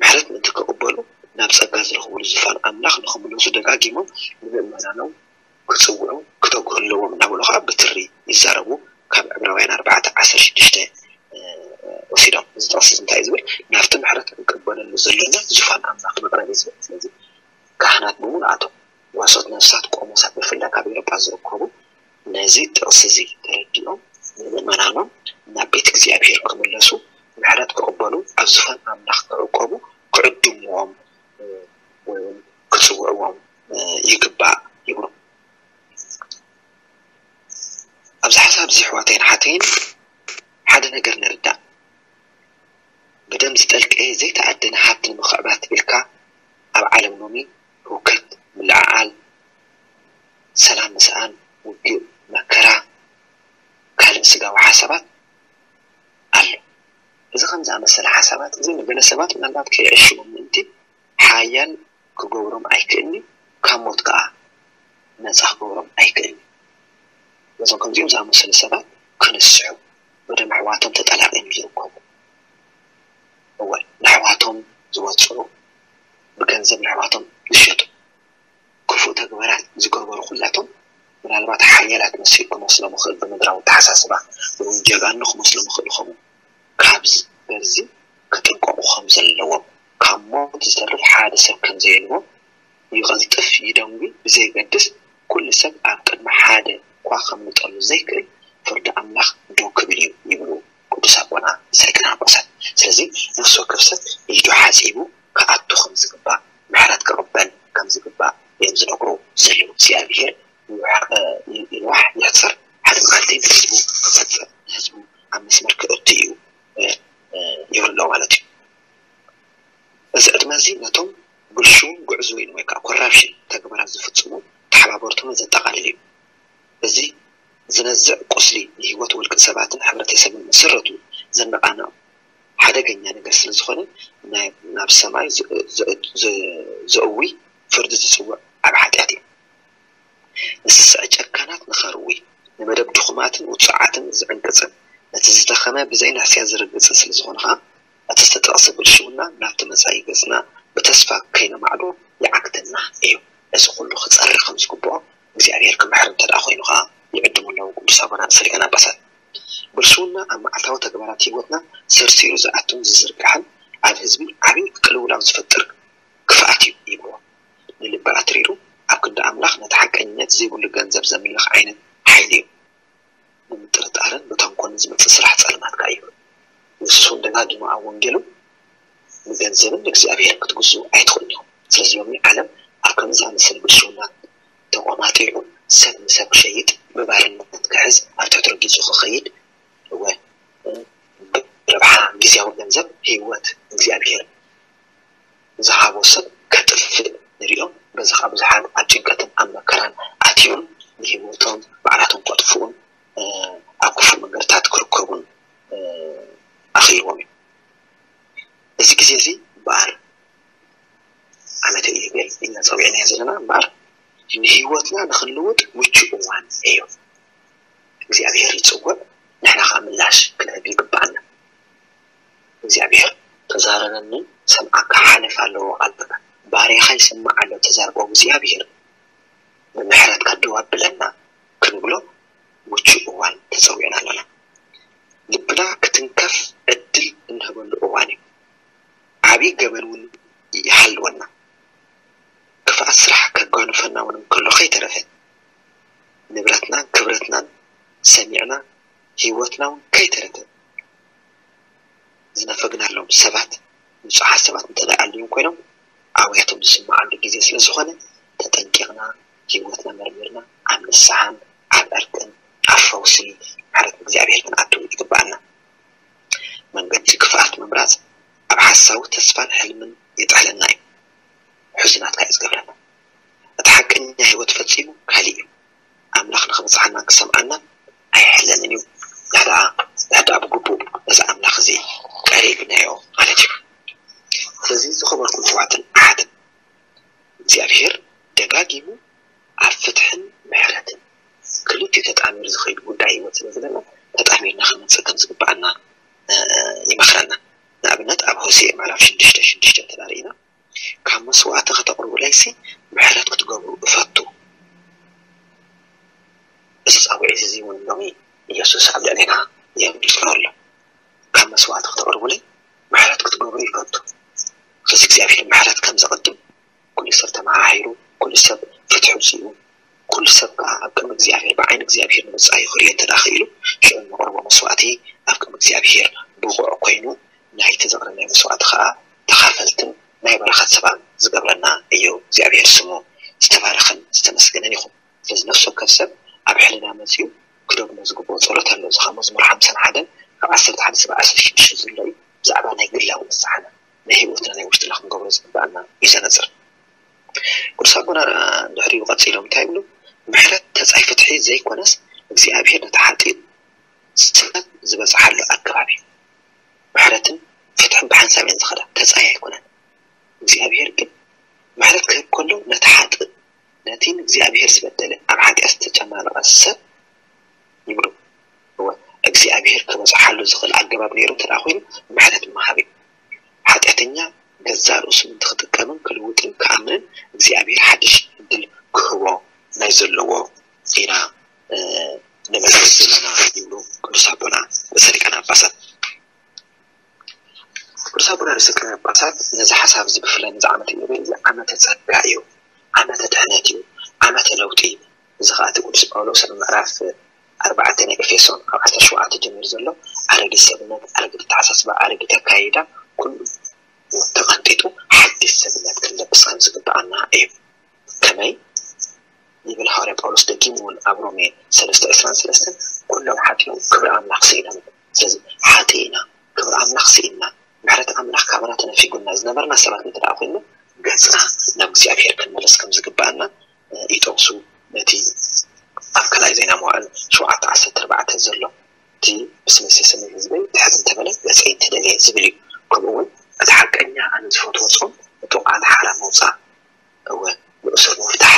ምሕረት ምእንቲ ክቕበሉ ናብ ጸጋ ዝረኽብሉ ዝፋን ኣምላኽ ንኽምለሱ ደጋጊሞም ንምእመናኖም ክጽውዑ ክተግሁ ኣለዎም እናበሉ ከዓ ብትሪ ይዛረቡ ካብ ዕብራውያን ኣርባዕተ ዓሰርተ ሽዱሽተ ወሲዶም እዚ ጥቕሲ እንታይ እዩ ዝብል ናብቲ ምሕረት ክንቅበለሉ ዘለና ዝፋን ኣምላኽ መቕረብ እዩ ዝብል ስለዚ ካህናት ብምልኣቶም ጓሶት ነፍሳት ቆሞሳት ብፍላይ ካብ ኤውሮጳ ዝርከቡ ነዚ ጥቕሲ እዚ ተረዲኦም ንምእመናኖም ናብ ቤት እግዚኣብሔር ክምለሱ ምሕረት ክቕበሉ ኣብ ዝፋን ኣምላኽ ክዕቆቡ ክዕድምዎም ወይ እውን ክፅውዕዎም ይግባእ ይብሉ። ኣብዚ ሓሳብ እዚ ኣሕዋተይን ኣሓተይን ሓደ ነገር ንርዳእ። ብደም ዝጠልቀየ ዘይተኣደነ ሃብቲ ንምኽዕባት ኢልካ ኣብ ዓለም ሎሚ ህውከት፣ ምልዕዓል፣ ሰላም ምስኣን፣ ውግእ፣ መከራ፣ ካልእ ስጋዊ ሓሳባት ኣሎ። እዚ ከም ዝኣመሰለ ሓሳባት እዚ ንገለ ሰባት ምናልባት ከየዕሽዎም ምእንቲ ሓያል ክገብሮም ኣይክእልኒ፣ ካብ ሞት ከኣ ነጻ ክገብሮም ኣይክእልኒ። ነዞም ከምዚኦም ዝኣመሰሉ ሰባት ክንስሑ፣ ብደም ኣሕዋቶም ተጠላቒም ዝርከቡ፣ እወ፣ ንኣሕዋቶም ዝወጽዑ፣ ብገንዘብ ንኣሕዋቶም ዝሸጡ፣ ክፉእ ተግባራት ዝገበሩ ኩላቶም ምናልባት ሓያላት መሲሉ ክመስሎም ይኽእል ብምድራዊ ኣተሓሳስባ፣ እውን ጀጋኑ ክመስሎም ይኽእል ይኸውን። ካብዚ በዚ ክጥንቀቑ ከም ዘለዎም፣ ካብ ሞት ዝተርፍ ሓደ ሰብ ከም ዘየልቦም፣ ይቐልጥፍ ይደንጉይ ብዘየገድስ፣ ኩሉ ሰብ ኣብ ቅድሚ ሓደ እኳ ከምልጠሉ ዘይክእል ፍርዲ ኣምላኽ ደው ክብል እዩ ይብሉ ቅዱስ ኣቦና ርእሰ ሊቃነ ጳጳሳት። ስለዚ ነፍሲ ወከፍ ሰብ ኢዱ ሓጺቡ ክኣቱ ከም ዝግባእ፣ ምሕረት ክቕበል ከም ዝግባእ እዮም ዝነግሩ ዘለዉ። እግዚኣብሔር ይንዋሕ ይሕጽር፣ ሓደ መዓልቲ ንህዝቡ ክፈጽም፣ ንህዝቡ ኣብ መስመር ከእቱ እዩ ይብሉ ኣለዉ ማለት እዩ። እቶም ብልሽውን ጉዕዝወይን ወይ ከዓ ኮራፕሽን ተግባራት ዝፍፅሙ ተሓባበርቶምን ዘጠቓልል እዩ። እዚ ዝነዝዕ ቁስሊ ንህይወት ውልቂ ሰባትን ሕብረተሰብን መሰረቱ ዘነቓንቕ ሓደገኛ ነገር ስለ ዝኾነ ናይ ናብ ሰማይ ዘ- ዘ- ዘ- ዘእዊ ፍርዲ ዝፅውዕ ዓብ ሓጢኣት እዩ። ንስስዐ ጨካናት ንኸርዊ ንመደብ ድኹማትን ውፁዓትን ዝዕንቅፅን ነቲ ዝደኸመ ብዘይ ንሕስያ ዝርግፅን ስለ ዝኾነ ከዓ እቲ ዝተጠቕሰ ብልሽውና ናብቲ መፃኢ ገፅና ብተስፋ ከይነማዕዶ ይዓግተና እዩ። እዚ ኩሉ ክፀሪ ከም ዝግብኦ እግዚኣብሔር ክምሕር እንተ ደኣ ኮይኑ ከዓ ይዕድሙ ኣለዉ ቅዱስ ኣቦና ርእሰ ሊቃነ ጳጳሳት። ብልሽውና ኣብ መዓልታዊ ተግባራት ህይወትና ሰርሲሩ ዝኣቱን ዝዝርጋሕን ኣብ ህዝቢ ዓብዪ ቅልውላው ዝፈጥር ክፍኣት እዩ ይብልዎ። ንልቢ ኣትሪሩ ኣብ ክንዲ ኣምላኽ ነቲ ሓቀኝነት ዘይብሉ ገንዘብ ዘምልኽ ዓይነት ሓይሊ እዩ። ብምጥርጣርን ብተንኮልን ዝመጽእ ስራሕ ጸልማት ከኣ እዩ። የሱስ እውን ደጋጊሙ ኣብ ወንጌሉ ንገንዘብን ንእግዚኣብሔርን ክትግዝኡ ኣይትኽእሉን ኢኹም። ስለዚ ሎሚ ዓለም ኣብ ከምዚ ዝኣመሰለ ብልሽውና ተቖማጢዑ ሰብ ንሰብ ክሸይጥ ብባርነት ክሕዝ ኣብ ትሕቲ ረጊጹ ክኸይድ እወ ብረብሓ ግዝያዊ ገንዘብ ህይወት እግዚኣብሔር ዝሃቦ ሰብ ከጥፍእ ንሪኦ። በዚ ከዓ ብዙሓት ኣብ ጭንቀትን ኣብ መከራን ኣትዮም ንህይወቶም ባዕላቶም ከጥፍኡን ኣብ ክፉእ መንገድታት ክርከቡን ኣኽኢልዎም እዩ። እዚ ግዜ እዚ እምበኣር ዓመተ ኢዮቤል ኢና ፀዊዕናዮ ዘለና እምበኣር ንህይወትና ንክንልውጥ ምቹእ እዋን እዩ። እግዚኣብሔር ይፅውዕ፣ ንሕና ከዓ ምላሽ ክንህብ ይግባኣና። እግዚኣብሔር ተዛረበኒ ሰምዓካ ሓለፍ ኣለዎ ቃልካ፣ ባርያኻ ይሰምዕ ኣሎ ተዛርቦ እግዚኣብሔር ብምሕረትካ ደው ኣብለና ክንብሎ ምቹእ እዋን ተፀዊዕና ኣለና። ልብና ክትንከፍ ዕድል እንህበሉ እዋን እዩ። ዓብዪ ገበን እውን ይሃልወና። ክፍኣት ስራሕ ከጓንፈና እውን እንከሎ ከይተረፈ ንብረትናን ክብረትናን ሰሚዕና ህይወትና እውን ከይተረፈ ዝነፈግናሎም ሰባት ንፁሓት ሰባት እንተደኣ ኣልዮም ኮይኖም ኣውያቶም ዝስምዓሉ ግዜ ስለ ዝኾነ ተጠንቂቕና ህይወትና መርሚርና ኣብ ንስሓን ኣብ ዕርቅን ኣብ ፈውሲ ምሕረት እግዚኣብሔር ክንኣቱ ይግበኣና። መንገዲ ክፍኣት ምምራፅ ኣብ ሓሳዊ ተስፋን ሕልምን ይጥሕለና እዩ። ሕዙናት ከዓ እዩ ዝገብረና። እቲ ሓቀኛ ህይወት ፈፂሙ ካሊእ እዩ። ኣምላኽ ንኽበፅሓና ክሰምዓና ኣይሕለንን እዩ። ንሕድኣ ንሕድኣ ብግቡእ ነዚ ኣምላኽ እዚ ቀሪብናዮ ማለት እዩ። ስለዚ ዝኸበርኩም ኣሕዋትን ኣሓትን እግዚኣብሔር ደጋጊሙ ኣብ ፍትሕን ምሕረትን ክልቲኡ ተጣሚሩ ዝኸይድ ጉዳይ ህይወት ስለ ዘለና ተጣሚርና ክንመፅእ ከም ዝግበኣና ይመኽረና። ንኣብነት ኣብ ሆሴዕ ምዕራፍ ሽዱሽተ ሽዱሽተ እንተዳርኢና ካብ መስዋእቲ ከተቕርቡለይሲ ምሕረት ክትገብሩ እፈቱ። እዚ ፃውዒት እዚ እውን ሎሚ ኢየሱስ ኣብ ልዕሌና የምልሶ ኣሎ። ካብ መስዋእቲ ክትቕርቡለይ ምሕረት ክትገብሩ ይፈቱ። ስለዚ እግዚኣብሔር ምሕረት ከም ዘቐድም ኩሉ ሰብ ተመሃሂሩ፣ ኩሉ ሰብ ፍትሒ ውፅኡ፣ ኩሉ ሰብ ከዓ ኣብ ቅድሚ እግዚኣብሔር ብዓይኒ እግዚኣብሔር ንመፃኢ ክሪኦ እንተ ደኣ ክኢሉ ሽዑ ንቕርቦ መስዋእቲ ኣብ ቅድሚ እግዚኣብሔር ብቑዕ ኮይኑ ናይቲ ዘቕረብናዮ መስዋእቲ ከዓ ተኻፈልትን ናይ በረኸት ሰባን ዝገብረና እዩ። እግዚኣብሔር ስሙ ዝተባረኸን ዝተመስገነን ይኹን። ስለዚ ነፍሲ ወከፍ ሰብ ኣብ ሕልና መፅዩ ክደግሞ ዝግብኦ ፀሎት ኣሎ። እዚ ካብ መዝሙር ሓምሳን ሓደን ካብ ዓሰርተ ሓደ ስብ ዓሰርተ ሽዱሽተ ዘሎ እዩ። ብዛዕባ ናይ ግላዊ ንስሓና ናይ ህይወትና ናይ ውሽጥና ክንገብሮ ዝግበኣና እዩ ዘነፅር። ቅዱስ ኣቦና ድሕሪኡ ቀፂሎም እንታይ ይብሉ? ምሕረት ተፃይ ፍትሒ ዘይኮነስ እግዚኣብሔር ነቲ ሓጢእ ስሕተት ዝበፅሓሉ ኣገባብ እዩ። ምሕረትን ፍትሕን ብሓንሳብ እየን ዝኸዳ፣ ተፃይ ኣይኮነን። እግዚኣብሔር ግን ምሕረት ክህብ ከሎ ነቲ ሓጥእ ነቲ ንእግዚኣብሔር ዝበደለ ኣብ ሓጢኣት ዝተጨማለቐ ሰብ ይብሉ። እወ እግዚኣብሔር ክበፅሓሉ ዝኽእል ኣገባብ ነይሩ እንተ ደኣ ኮይኑ ምሕረት ምሃብ እዩ። ሓጢኣተኛ ገዛእ ርእሱ ምእንቲ ክጥቀምን ክልውጥን ክኣምንን እግዚኣብሔር ሓድሽ ዕድል ክህቦ ናይ ዘለዎ ኢና ንመልክት ዘለና ይብሉ ቅዱስ ኣቦና ርእሰ ሊቃነ ጳጳሳት። ቅዱስ ኣቦና ርእሰ ሊቃነ ጳጳሳት ነዚ ሓሳብ እዚ ብፍላይ ነዚ ዓመተ ኢዮቤል እዚ ዓመተ ጸጋ እዩ፣ ዓመተ ድሕነት እዩ፣ ዓመተ ለውጢ እዩ። እዚ ኸኣ እቲ ቅዱስ ጳውሎስ ኣብ ምዕራፍ ኣርባዕተ ናይ ኤፌሶን ካብ ዓሰርተ ሸውዓተ ጀሚሩ ዘሎ ኣረጊት ሰብነት፣ ኣረጊት ኣተሓሳስባ፣ ኣረጊት ኣካይዳ ኩሉ ተቐንጢጡ ሓድሽ ሰብነት ክንለብስ ከም ዝግብኣና እዩ። ከመይ ይብል ሃዋርያ ጳውሎስ ደጊሙ እውን ኣብ ሮሜ ሰለስተ ዕስራን ሰለስተን ኩሎም ሓጢኦም ክብሪ ኣምላኽ ስኢኖም። ስለዚ ሓጢ ኢና፣ ክብሪ ኣምላኽ ስኢንና፣ ምሕረት ኣምላኽ ካባና ተነፊጉና ዝነበርና ሰባት እንተ ደኣ ኮይንና እግዚኣብሔር ክንምለስ ከም ዝግባኣና ይጠቕሱ። ነቲ ኣብ ካልኣይ ዜና መዋዕል ሸውዓተ ዓሰርተ ኣርባዕተ ዘሎ እቲ ብስመይ ሰሰኒ ህዝበይ ትሕት እንተበለ ገጸይ እንተደልየ ዝብል እዩ። ከምኡ እውን እቲ ሓቀኛ ኣነ ዝፈትዎ ጾም ዕጡቓት ሓራ ምውጻእ፣ እወ ንእሱር ምፍታሕ፣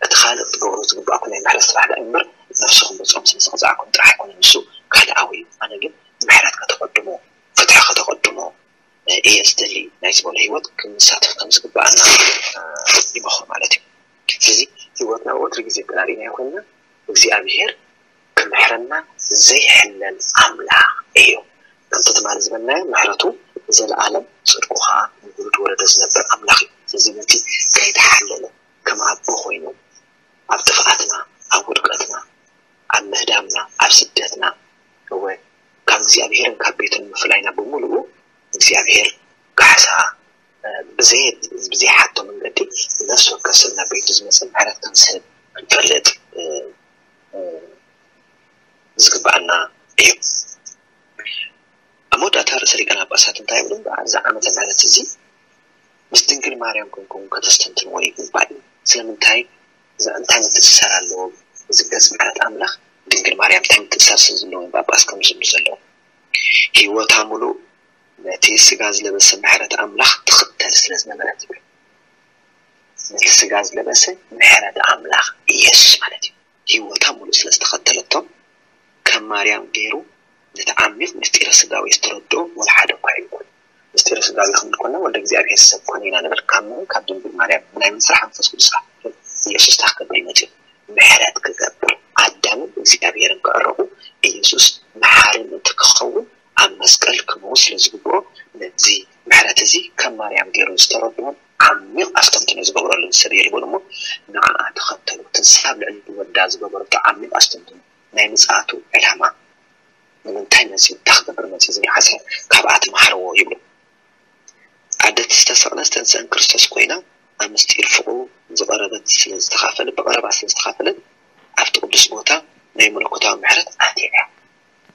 እቲ ካልእ ክትገብሮ ዝግባእኩም ናይ ምሕረት ስራሕ ደኣ እምበር ነፍስኹም ብጾም ስለ ዝቐዛዕኩም ጥራሕ ኣይኮነን። ንሱ ካልኣዊ እዩ። ኣነ ግን ምሕረት ከተቐድሙ፣ ፍትሒ ከተቐድሙ እየ ዝደሊ ናይ ዝበሎ ህይወት ክንሳተፍ ከም ዝግባኣና ይመኽሩ ማለት እዩ። ስለዚ ህይወትና ወትሩ ግዜ ቀዳዲና ኮይንና እግዚኣብሔር ክምሕረና ዘይሕለል ኣምላኽ እዩ። ከምቲ ትማሊ ዝበልናዮ ምሕረቱ ዘለኣለም፣ ጽድቁ ኸዓ ንውሉድ ወለዶ ዝነብር ኣምላኽ እዩ። ስለዚ ነቲ ከይተሓለለ ከም ኣቦ ኮይኑ ኣብ ጥፍኣትና፣ ኣብ ውድቀትና፣ ኣብ ምህዳምና፣ ኣብ ስደትና፣ እወ ካብ እግዚኣብሔርን ካብ ቤቱን ምፍላይና ብምሉኡ እግዚኣብሔር ካሕሳ ብዘየድሊ ሓቶ መንገዲ ነፍሲ ወከፍ ሰብ ናብ ቤቱ ዝመፅእ ምሕረት ከም ዝህብ ክንፈልጥ ዝግባኣና እዩ። ኣብ መወዳእታ ርእሰ ሊቃነ ጳጳሳት እንታይ ይብሉ? እዚ ዓመተ ምሕረት እዚ ምስ ድንግል ማርያም ኮንኩም ከተስተንትንዎ ይግባእ እዩ። ስለምንታይ? እንታይ ምትእስሳር ኣለዎ? እዚ ገጽ ምሕረት ኣምላኽ ድንግል ማርያም እንታይ ምትእስሳር ስለ ዘለዎ ጳጳስ ከም ዝብሉ ዘለዉ፣ ህይወታ ሙሉእ ነቲ ስጋ ዝለበሰ ምሕረት ኣምላኽ ትኽተል ስለ ዝነበረት ይብል። ነቲ ስጋ ዝለበሰ ምሕረት ኣምላኽ ኢየሱስ ማለት እዩ። ህይወታ ሙሉእ ስለ ዝተኸተለቶ ከም ማርያም ገይሩ ነቲ ዓሚቕ ምስጢረ ስጋዊ ዝተረድኦ ወላ ሓደ እኳ ኣይኮነን። ምስጢረ ስጋዊ ክንብል ኮና ወልደ እግዚኣብሔር ሰብ ኮነ ኢና ንብል። ካብ መን? ካብ ድንግል ማርያም። ብናይ መን ስራሕ? መንፈስ ቅዱስ ስራሕ። ኢየሱስ እንታይ ክገብር እዩ መጺኡ? ምሕረት ክገብር። ኣዳምን እግዚኣብሔርን ክዕረቑ ኢየሱስ መሓሪ ምእንቲ ክኸውን ኣብ መስቀል ክመውት ስለ ዝግብኦ ነዚ ምሕረት እዚ ከም ማርያም ገይሩ ዝተረድኦን ዓሚቕ ኣስተንትኖ ዝገበረሉን ሰብ እየ ዝበሉ እሞ ንዓኣ ተኸተሉ። እቲ ንሳ ኣብ ልዕሊ ወዳ ዝገበረቶ ዓሚቕ ኣስተንትኖ ናይ ምጽኣቱ ዕላማ ንምንታይ መጺኡ እንታይ ክገብር መጺኡ ዝብል ሓሳብ ካብኣ ተማሃርዎ ይብሉ። ኣደ ዝተሰቕለን ዝተንስአን ክርስቶስ ኮይና ኣብ ምስጢር ፍቕሩ ዝቐረበት ስለ ዝተኻፈለ ብቐረባ ስለ ዝተኻፈለት ኣብቲ ቅዱስ ቦታ ናይ መለኮታዊ ምሕረት ኣትያ እያ።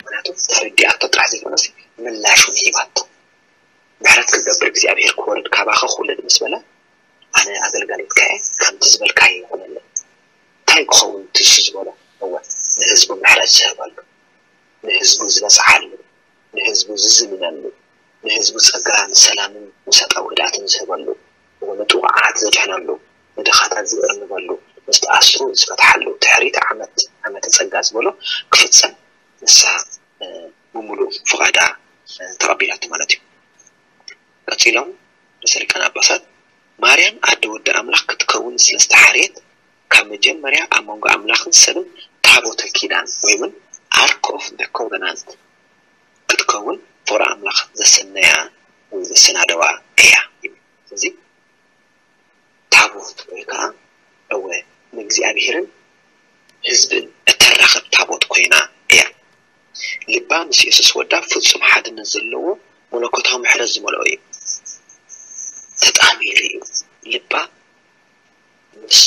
ምክንያቱ ተረዲኣቶ ጥራሕ ዘይኮነስ ምላሹን ሂባቶ። ምሕረት ክገብር እግዚኣብሔር ክወርድ ካባኸ ክውለድ ምስ በለ ኣነ ኣገልጋሊትካ እየ፣ ከምቲ ዝበልካዮ ይኹነለይ። እንታይ ክኸውን እቲ እሱ ዝበሎ? እወ ንህዝቡ ምሕረት ዝህበሉ፣ ንህዝቡ ዝበፅሓሉ፣ ንህዝቡ ዝዝምነሉ፣ ንህዝቡ ፀጋን ሰላምን ውሰጣዊ ህድኣትን ዝህበሉ፣ እወ ንጥቑዓት ዘድሕነሉ፣ ንድኻታት ዝእርምበሉ፣ ንዝተኣስሩ ዝፈትሓሉ፣ ድሕሪት ዓመት ዓመተ ፀጋ ዝበሎ ክፍፀም ንሳ ብምሉእ ፍቓዳ ተቐቢላቶ ማለት እዩ። ቀጺሎም ርእሰ ሊቃነ ጳጳሳት ማርያም ኣደ ወዲ ኣምላኽ ክትከውን ስለ ዝተሓርየት ካብ መጀመርያ ኣብ መንጎ ኣምላኽን ሰብን ታቦተ ኪዳን ወይ እውን ኣርክ ኦፍ ደ ኮቨናንት ክትከውን ፍቕሪ ኣምላኽ ዘሰነያ ወይ ዘሰናደዋ እያ። ስለዚ ታቦት ወይ ከዓ እወ ንእግዚኣብሔርን ህዝብን እተራኽብ ታቦት ኮይና እያ። ልባ ምስ የሱስ ወዳ ፍጹም ሓድነት ዘለዎ መለኮታዊ ምሕረት ዝመልኦ እዩ። ተጣሚሩ እዩ። ልባ ምስ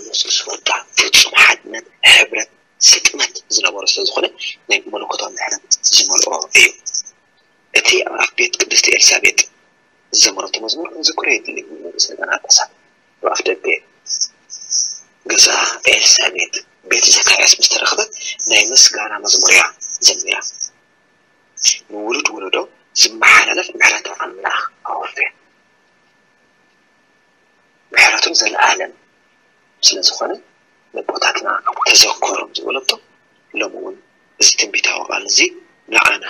የሱስ ወዳ ፍጹም ሓድነት፣ ሕብረት፣ ስጥመት ዝነበሮ ስለ ዝኾነ ናይ መለኮታዊ ምሕረት ዝመልኦ እዩ። እቲ ኣብ ኣፍ ቤት ቅድስቲ ኤልሳቤጥ ዝዘመረቶ መዝሙር ክንዝክሮ የድሊ። ንርእሰ ሊቃነ ጳጳሳት ኣብ ኣፍ ደገ ገዛ ኤልሳቤጥ ቤት ዘካርያስ ምስ ተረኽበት ናይ ምስጋና መዝሙር እያ ዘሚራ። ንውሉድ ወለዶ ዝመሓላለፍ ምሕረት ኣምላኽ ኣወፍያ። ምሕረቱ ዘለኣለም ስለ ዝኾነ ነቦታትና ተዘከሮም ዝበለቶ ሎሚ እውን እዚ ትንቢታዊ ቃል እዚ ንዓና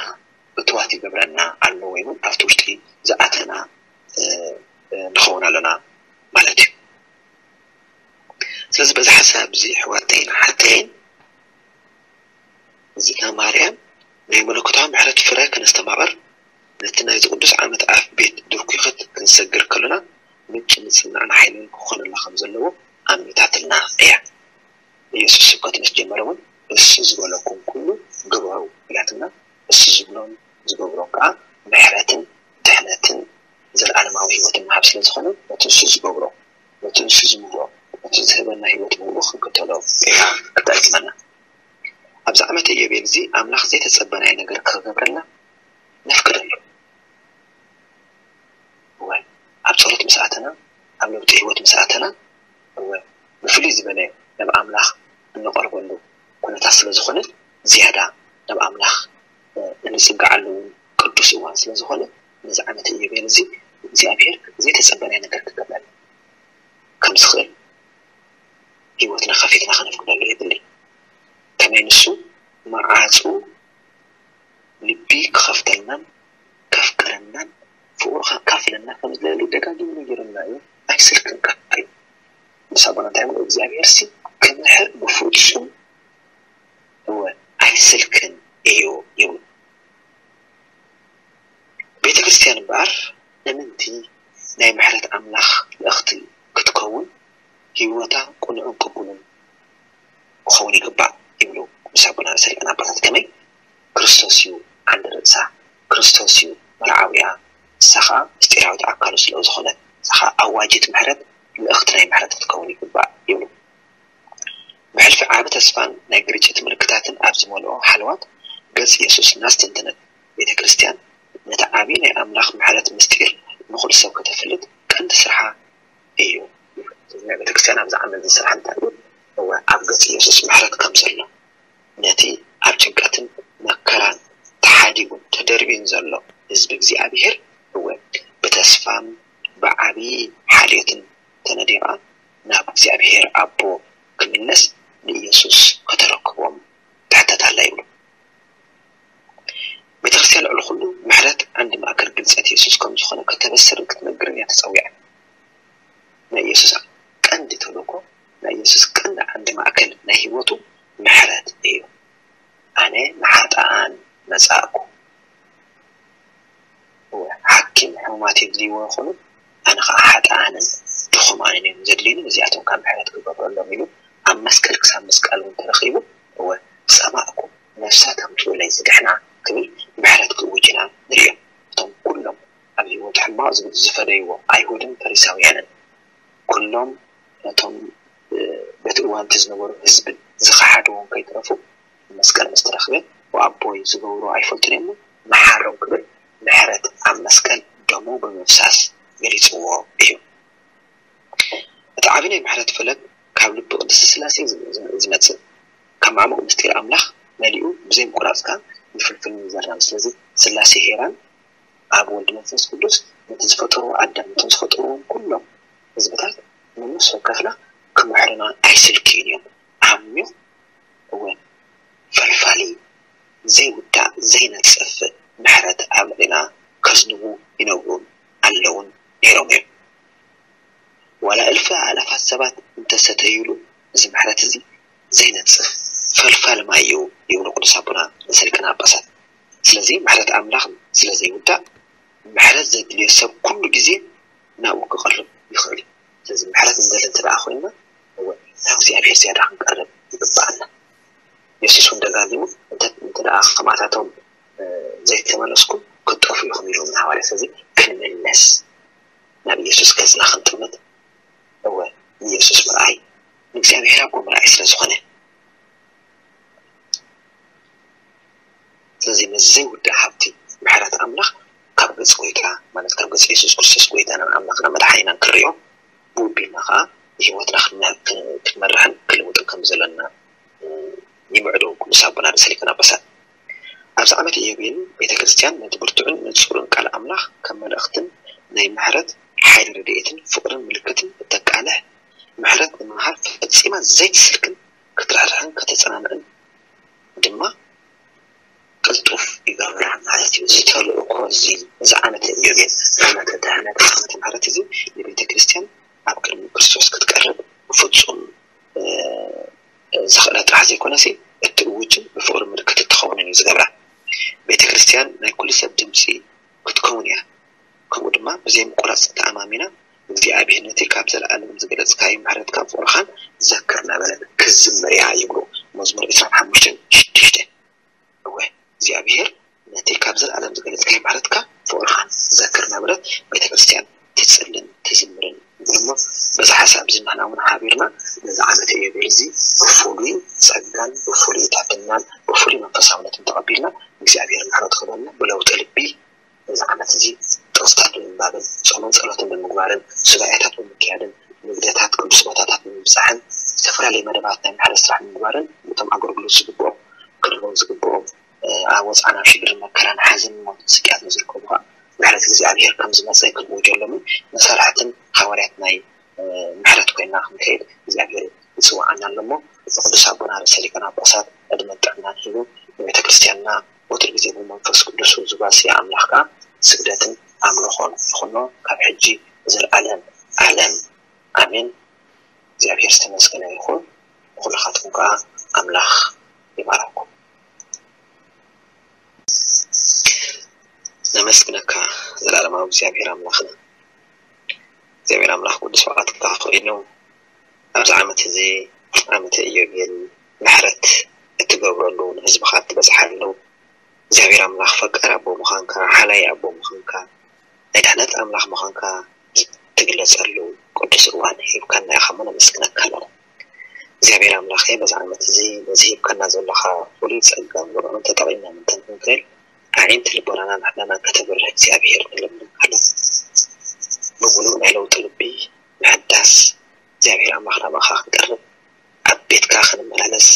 እትዋት ይገብረና ኣሎ ወይ እውን ኣብቲ ውሽጢ ዝኣተና ንኸውን ኣለና ማለት እዩ። ስለዚ በዚ ሓሳብ እዚ ኣሕዋተይን ኣሓተይን እዚና ማርያም ናይ መለኮታዊ ምሕረት ፍረ ከነስተማቕር ነቲ ናይዚ ቅዱስ ዓመት ኣፍ ቤት ድርኩኸት ክንሰግር ከሎና ምንጪ ምጽንናዕን ሓይልን ክኾነልና ከም ዘለዎ ኣሚታትልና እያ። ኢየሱስ ስብከት ምስ ጀመረ እውን እሱ ዝበለኩም ኩሉ ግበሩ ኢላትና። እሱ ዝብሎን ዝገብሮን ከዓ ምሕረትን ድሕነትን ዘለኣለማዊ ህይወትን ምሃብ ስለ ዝኾነ ነቲ እሱ ዝገብሮ፣ ነቲ እሱ ዝምህሮ፣ ነቲ ዝህበና ህይወት ብምሉእ ክንክተሎ ጌታ ክጠቅመና። ኣብዚ ዓመተ ኢዮቤል እዚ ኣምላኽ ዘይተጸበናዮ ነገር ክገብረልና ነፍቅደሉ። እወ ኣብ ጸሎት ምስ ኣተና ኣብ ለውጢ ህይወት ምስ ኣተና፣ እወ፣ ብፍልይ ዝበለ ናብ ኣምላኽ እንቐርበሉ ኩነታት ስለ ዝኾነ፣ ዝያዳ ናብ ኣምላኽ፣ እ፣ እንጽግዓሉ እውን ቅዱስ እዋን ስለ ዝኾነ፣ ነዚ ዓመተ ኢዮቤል እዚ እግዚኣብሔር ዘይተጸበናዮ ነገር ክገብረልና ከም ዝኽእል ህይወትና ከፊትና ከነፍቅደሉ የብልን። ከመይ ንሱ መዓጹ ልቢ ክኸፍተልናን ከፍቅረናን ፍቕሩ ከካፍለና ከም ዝደሊ ደጋጊሙ ነጊሩና እዩ። ኣይስልክን ከኣ እዩ። ምስ ኣቦና እንታይ ይብሉ? እግዚኣብሔር ሲ ክምሕር ብፍጹም፣ እወ፣ ኣይስልክን እዩ ይብሉ። ቤተ ክርስቲያን እምበኣር እምንቲ ናይ ምሕረት ኣምላኽ ልእኽቲ ክትከውን ህይወታ ቅኑዕን ቅቡልን ክኸውን ይግባእ ይብሉ ቅዱስ ኣቦና ርእሰ ሊቃነ ጳጳሳት። ከመይ? ክርስቶስ እዩ ዓንዲ ርእሳ፣ ክርስቶስ እዩ መርዓዊኣ፣ ንሳ ኸዓ ምስጢራዊት ኣካሉ ስለ ዝኾነት፣ ንሳ ኸዓ ኣዋጂት ምሕረት፣ ልእኽቲ ናይ ምሕረት ክትከውን ይግባእ ይብሉ። ብሕልፊ ዓቢ ተስፋን ናይ ግርጭት ምልክታትን ኣብ ዝመልኦ ሃለዋት፣ ገጽ የሱስ እናስተንተነት፣ ቤተ ክርስቲያን ነቲ ዓቢ ናይ ኣምላኽ ምሕረት ምስጢር ንኹሉ ሰብ ከተፍልጥ ቀንዲ ስርሓ እዩ። ናይ ቤተ ክርስቲያን ኣብዚ ዓመት እዚ ስራሕ እንታይ እዩ? እወ፣ ኣብ ገጽ የሱስ ምሕረት ከም ዘሎ፣ ነቲ ኣብ ጭንቀትን መከራን ተሓዲጉን ተደርብዩን ዘሎ ህዝቢ እግዚኣብሔር፣ እወ፣ ብተስፋን ብዓቢ ሓልዮትን ተነዲቓ ናብ እግዚኣብሔር ኣቦ ክምለስ ንኢየሱስ ከተረክቦም ትሕተት ኣላ ይብሉ። ቤተክርስትያን ልዕሊ ኩሉ ምሕረት ዓንዲ ማእከል ግልጸት የሱስ ከም ዝኾነ ከተበስርን ክትነግርን እያ ተጸዊዓ። ናይ የሱስ ቀንዲ ተልእኮ፣ ናይ የሱስ ቀንዲ ዓንዲ ማእከል ናይ ህይወቱ ምሕረት እዩ። ኣነ ንሓጥኣን መጻእኩ። እወ፣ ሓኪም ሕሙማት የድልይዎ ይኾኑ፣ ኣነ ኸዓ ሓጥኣንን ድኹማንን እዮም ዘድልዩኒ፣ ነዚኣቶም ከኣ ምሕረት ክገብረሎም ኢሉ ኣብ መስቀል ክሳብ ምስቃል እውን ተረኺቡ። እወ፣ ጸማእኩ፣ ነፍሳት ኣምጽኡለይ ዝድሕና ክብል ምሕረት ክእውጅ ኢና ንርእዮም። እቶም ኩሎም ኣብ ህይወቱ ሕማቕ ዝፈደይዎ ኣይሁድን ፈሪሳውያንን፣ ኩሎም ነቶም፣ እ፣ በቲ እዋን እቲ ዝነበሩ ህዝብን ዝኸሓድዎም ከይተረፉ፣ መስቀል ምስ ተረኽበ፣ "ወኣቦይ፣ ዝገብርዎ ኣይፈልጡን እዮም፣ መሓሮም" ክብል ምሕረት ኣብ መስቀል ደሙ ብምፍሳስ ገሊጽዎ እዩ። እቲ ዓቢ ናይ ምሕረት ፈለግ ካብ ልቢ ቅድስቲ ስላሴ ዝመጽእ፣ ካብ ማዕሙቕ ምስጢር ኣምላኽ መሊኡ ብዘይ ምቁራጽ ከኣ ንፍልፍል ንዘራብ። ስለዚ ስላሴ ሄራን ኣብ ወልድ መንፈስ ቅዱስ ነቲ ዝፈጠርዎ ኣዳም፣ ነቶም ዝፈጠርዎም ኩሎም ህዝብታት ነነፍሲ ወከፍና ክምሕሩና ኣይስልክዩን እዮም። ዓሚቕ፣ እወ፣ ፈልፋሊ፣ ዘይውዳእ፣ ዘይነጽፍ ምሕረት ኣብ ልዕሌና ከዝንቡ ይነብሩን ኣለውን ነይሮም እዮም። ዋላ እልፊ ኣእላፋት ሰባት እንተሰተዩሉ፣ እዚ ምሕረት እዚ ዘይነጽፍ ፈልፋሊ ማይ እዩ ይብሉ ቅዱስ ኣቦና ርእሰ ሊቃነ ጳጳሳት። ስለዚ ምሕረት ኣምላኽ ስለ ዘይውዳእ፣ ምሕረት ዘድልዮ ሰብ ኩሉ ግዜ ናብኡ ክቐርብ ይኽእል እዩ። ስለዚ ምሕረት ንደሊ እንተ ደኣ ኮይንና፣ እወ፣ ናብ እግዚኣብሔር ዝያዳ ክንቀርብ ይግብኣና። የሱስ እውን ደጋጊሙ፣ እንተ፣ እንተ ደኣ ከማታቶም፣ እ፣ ዘይተመለስኩም ክትጠፍኡ ኢኹም ኢሉ ንሃዋርያ። ስለዚ ክንምለስ፣ ናብ ኢየሱስ ገጽና ክንጥምት፣ እወ፣ ንኢየሱስ ምርኣይ ንእግዚኣብሔር ኣቦ ምርኣይ ስለ ዝኾነ። ስለዚ ነዚ ዘይውዳእ ሃብቲ ምሕረት ኣምላኽ ካብ ገጽ ጎይታ፣ ማለት ካብ ገጽ የሱስ ክርስቶስ ጎይታናን ኣምላኽና መድሓኒናን ክንሪኦ፣ ብውቢልና ከኣ ንህይወትና ክንመ-፣ ክን-፣ ክንመርሕን ክንልውጥን ከም ዘለና፣ እ፣ ይምዕዱ ቅዱስ ኣቦና ርእሰ ሊቃነ ጳጳሳት። ኣብዚ ዓመት ኢዮቤል ቤተ ክርስቲያን ነቲ ብርቱዕን ንጹርን ቃል ኣምላኽ ከም መልእኽትን ናይ ምሕረት ሓይሊ ረድኤትን ፍቕርን ምልክትን እተቃልሕ፣ ምሕረት ንምሃብ ፈጺማ ዘይትስልክን ክትርሕርሕን ከተጸናንዕን ድማ ቅልጡፍ ይገብራ ማለት እዩ። እዚ ተልእኮ እዚ፣ እዚ ዓመተ ኢዮቤል፣ ዓመተ ድሕነት፣ ዓመተ ምሕረት እዚ ንቤተ ክርስቲያን ኣብ ቅድሚ ክርስቶስ ክትቀርብ ፍጹም፣ እ፣ ዘኽእላ ጥራሕ ዘይኮነሲ፣ እትእውጅን ብፍቕሪ ምልክት እትኸውንን እዩ ዝገብራ። ቤተ ክርስቲያን ናይ ኩሉ ሰብ ድምጺ ክትከውን እያ። ከምኡ ድማ ብዘይ ምቁራጽ ተኣማሚና፣ እግዚኣብሔር ነቲ ካብ ዘለኣለም ዝገለጽካዮ ምሕረትካን ፍቕርኻን ዘክር እናበለት ክዝምር እያ ይብሉ መዝሙር ዕስራን ሓሙሽተን ሽዱሽተ። እወ፣ እግዚኣብሔር ነቲ ካብ ዘለኣለም ዝገለጽካዮ ምሕረትካ ፍቕርኻን ዘክር እናበለት ቤተ ክርስቲያን ትጽልን ትዝምርን ይብሉ እሞ፣ በዚ ሓሳብ እዚ ንሕና እውን ሓቢርና ነዚ ዓመተ ኢዮቤል እዚ ብፍሉይ ጸጋን ብፍሉይ ትሕትናን ብፍሉይ መንፈሳውነትን ተቐቢልና እግዚኣብሔር ምሕረቱ ክህበና ብለውጢ ልቢ ነዚ ዓመት እዚ ጥሪ መጽሓፍታት ብምንባብን ጾምን ጸሎትን ብምግባርን ሱባኤታት ብምክያድን ንግደታት ቅዱስ ቦታታት ብምብጻሕን ዝተፈላለዩ መደባት ናይ ምሕረት ስራሕ ብምግባርን ነቶም ኣገልግሎት ዝግብኦም ክድህበው ዝግብኦም ኣብ ወፅዓ ናብ ሽግርን መከራን ሓዘንን ሞትን ስቅያትን ዝርከቡ ከዓ ምሕረት እግዚኣብሔር ከም ዝመፀ ክንእውጀሎምን መሳርሕትን ሃዋርያት ናይ ምሕረት ኮይና ክንከይድ እግዚኣብሔር ይፅውዓና ኣሎ እሞ ንቅዱስ ኣቦና ርእሰ ሊቃነ ጳጳሳት ዕድመን ጥዕናን ሂቡ ንቤተ ክርስቲያንና ወትር ግዜ ብመንፈስ ቅዱሱ ዝጓስየ ኣምላኽ ከዓ ስግደትን ኣምልኾን ይኹኖ ካብ ሕጂ ዘለዓለም ዓለም ኣሜን። እግዚኣብሔር ዝተመስገነ ይኹን። ንኩልኻትኩም ከዓ ኣምላኽ ይባርኩም። ነመስግነካ ዘላለማዊ እግዚኣብሔር ኣምላኽና እግዚኣብሔር ኣምላኽ ቅዱስ ፍቓድካ ኮይኑ ኣብዚ ዓመት እዚ ዓመተ ኢዮቤል ምሕረት እትገብረሉ ንህዝብኻ እትበፅሓሉ እግዚኣብሔር ኣምላኽ ፈቃር ኣቦ ምዃንካ ሓላይ ኣቦ ምዃንካ ናይ ድሕነት ኣምላኽ ምዃንካ ትግለፀሉ ቅዱስ እዋን ሂብካና ኢኻ እሞ ነመስግነካ ኣለና እግዚኣብሔር ኣምላኸ በዚ ዓመት እዚ ነዚ ሂብካና ዘለኻ ፍሉይ ፀጋ ምርዑን ተጠቒምና ምንተን ክንክእል ኣዒንቲ ልቦናና ንሕናና ከተብርህ እግዚኣብሔር ንለምነካ ኣለና ብምሉእ ናይ ለውጢ ልቢ ምሕዳስ እግዚኣብሔር ኣምላኽ ናባኻ ክንቀርብ ኣብ ቤትካ ክንመላለስ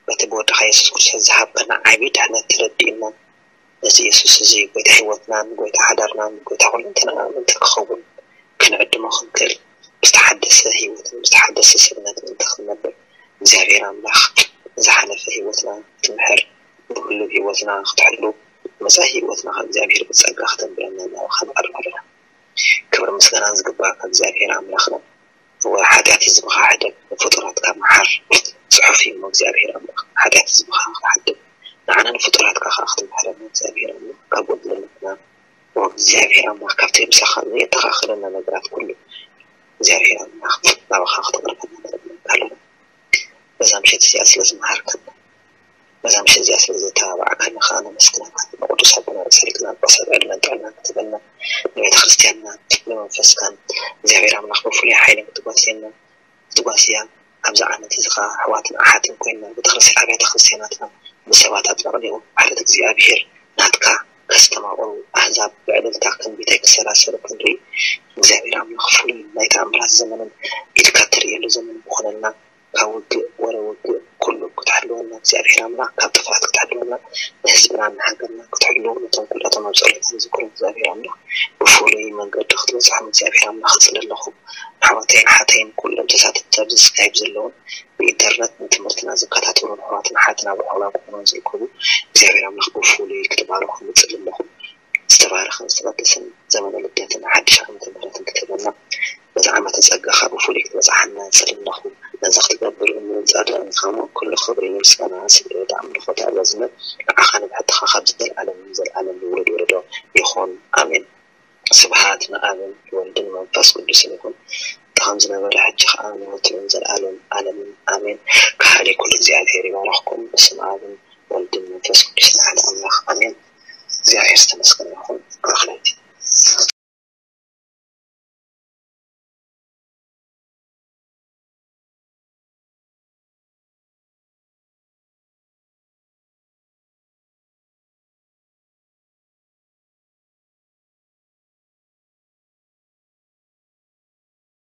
በቲ ብወድኻ የሱስ ክርስቶስ ዝሃብከና ዓብዪ ድሕነት ተረዲእና ነዚ የሱስ እዚ ጎይታ ህይወትናን ጎይታ ሓዳርናን ጎይታ ኩለንተናና ምእንቲ ክኸውን ክንዕድሞ ክንክእል ብዝተሓደሰ ህይወትን ብዝተሓደሰ ሰብነትን እንተ ክንነብር እግዚኣብሔር ኣምላኽ ንዝሓለፈ ህይወትና ክትምሕር ብህሉው ህይወትና ክትሕሉ መፃኢ ህይወትና ካብ እግዚኣብሔር ብፀጋ ክተንብረና እናበኻ ንቐርብ ኣለና ክብሪ ምስጋናን ዝግባእ ካብ እግዚኣብሔር ኣምላኽና ሓጢኣት ህዝብኻ ሕደግ ንፍጡራትካ መሓር ፅሑፍ እዩ እሞ እግዚኣብሔር ኣምላኽ ሓጢኣት ህዝብኻ ክትሓድግ ንዓና ንፍጡራትካ ከዓ ክትምሕረና እግዚኣብሔር ኣምላኽ ካብ ጎድለለትና እግዚኣብሔር ኣምላኽ ካብቲ ምሳኻ ዘየተኻኽለና ነገራት ኩሉ እግዚኣብሔር ኣምላኽ ናባኻ ክተቕርበና ንለምነካ ኣለና በዛ ምሸት እዚኣ ስለ ዝመሃርከና በዛ ምሸት እዚኣ ስለ ዘተባባዕካና ከዓ ነመስግነካ ንቅዱስ ኣቦና ርእሰ ሊቃነ ጳጳሳት ዕድመን ጥዕናን ክትበልና ንቤተ ክርስቲያንና ንመንፈስካን እግዚኣብሔር ኣምላኽ ብፍሉይ ሓይሊ ክትጓስየና ክትጓስያ ኣብዚ ዓመት እዚ ከዓ ኣሕዋትን ኣሓትን ኮይንና ቤተክርስትያን ኣብያተ ክርስትያናትና ብሰባት ኣጥለቕሊቑ ዓለት እግዚኣብሔር ናትካ ከስተማቕሩ ኣህዛብ ብዕልልታ ከም ቤታይ ክሰላሰሉ ክንርኢ እግዚኣብሔር ኣምላኽ ፍሉይ ናይ ተኣምራት ዘመንን ኢድካ እትርእየሉ ዘመን ምኾነልና ካብ ውግእ ወረ ውግእ ኩሉ ክትሕልወና እግዚኣብሔር ኣምላኽ ካብ ጥፍኣት ክትሕልወና ንህዝብና ንሃገርና ክትሕልው ነቶም ኩላቶም ኣብ ጸሎት ዝዝክሩ እግዚኣብሔር ኣምላኽ ብፍሉይ መንገዲ ክትበፅሖም እግዚኣብሔር ኣምላኽ እፅሊ ኣለኹ ኣሕዋተይን ሓተይን ኩሎም ተሳተፍቲ ኣብዚ ስካይፕ ዘለውን ብኢንተርነት ንትምህርትና ዝከታተሉን ኣሕዋትን ሓትን ኣብ ርሑቕ ኩናን ዝርከቡ እግዚኣብሔር ኣምላኽ ብፍሉይ ክትባረኹም እፅሊ ኣለኹ ዝተባረኸን ዝተቐደሰን ዘመነ ልደትን ሓድሽ ዓመተ ምህረትን ክትህበና በዚ ዓመተ ጸጋኻ ብፍሉይ ክትበጽሓና ንጽሊ ኣለኹ። ነዚ ክትገብር እሙንን ጻድቕን ኢኻ እሞ፣ ኩሉ ክብሪ፣ ምስጋና፣ ስግደት፣ ኣምልኾ፣ ተኣዛዝነት ንዓኻ ንብሕትኻ ካብ ዘለኣለም ንዘለኣለም ንውሉድ ወለዶ ይኹን። ኣሜን። ስብሓት ንኣብን ንወልድን መንፈስ ቅዱስን ይኹን። እቲ ከም ዝነበረ ሕጂ ኸዓ ንወትሩን ዘለኣለም ዓለምን ኣሜን። ከሃሊ ኩሉ እግዚኣብሔር ይባርኽኩም። በስመ ኣብን ወልድን መንፈስ ቅዱስን ሓደ ኣምላኽ ኣሜን። እግዚኣብሔር ዝተመስገነ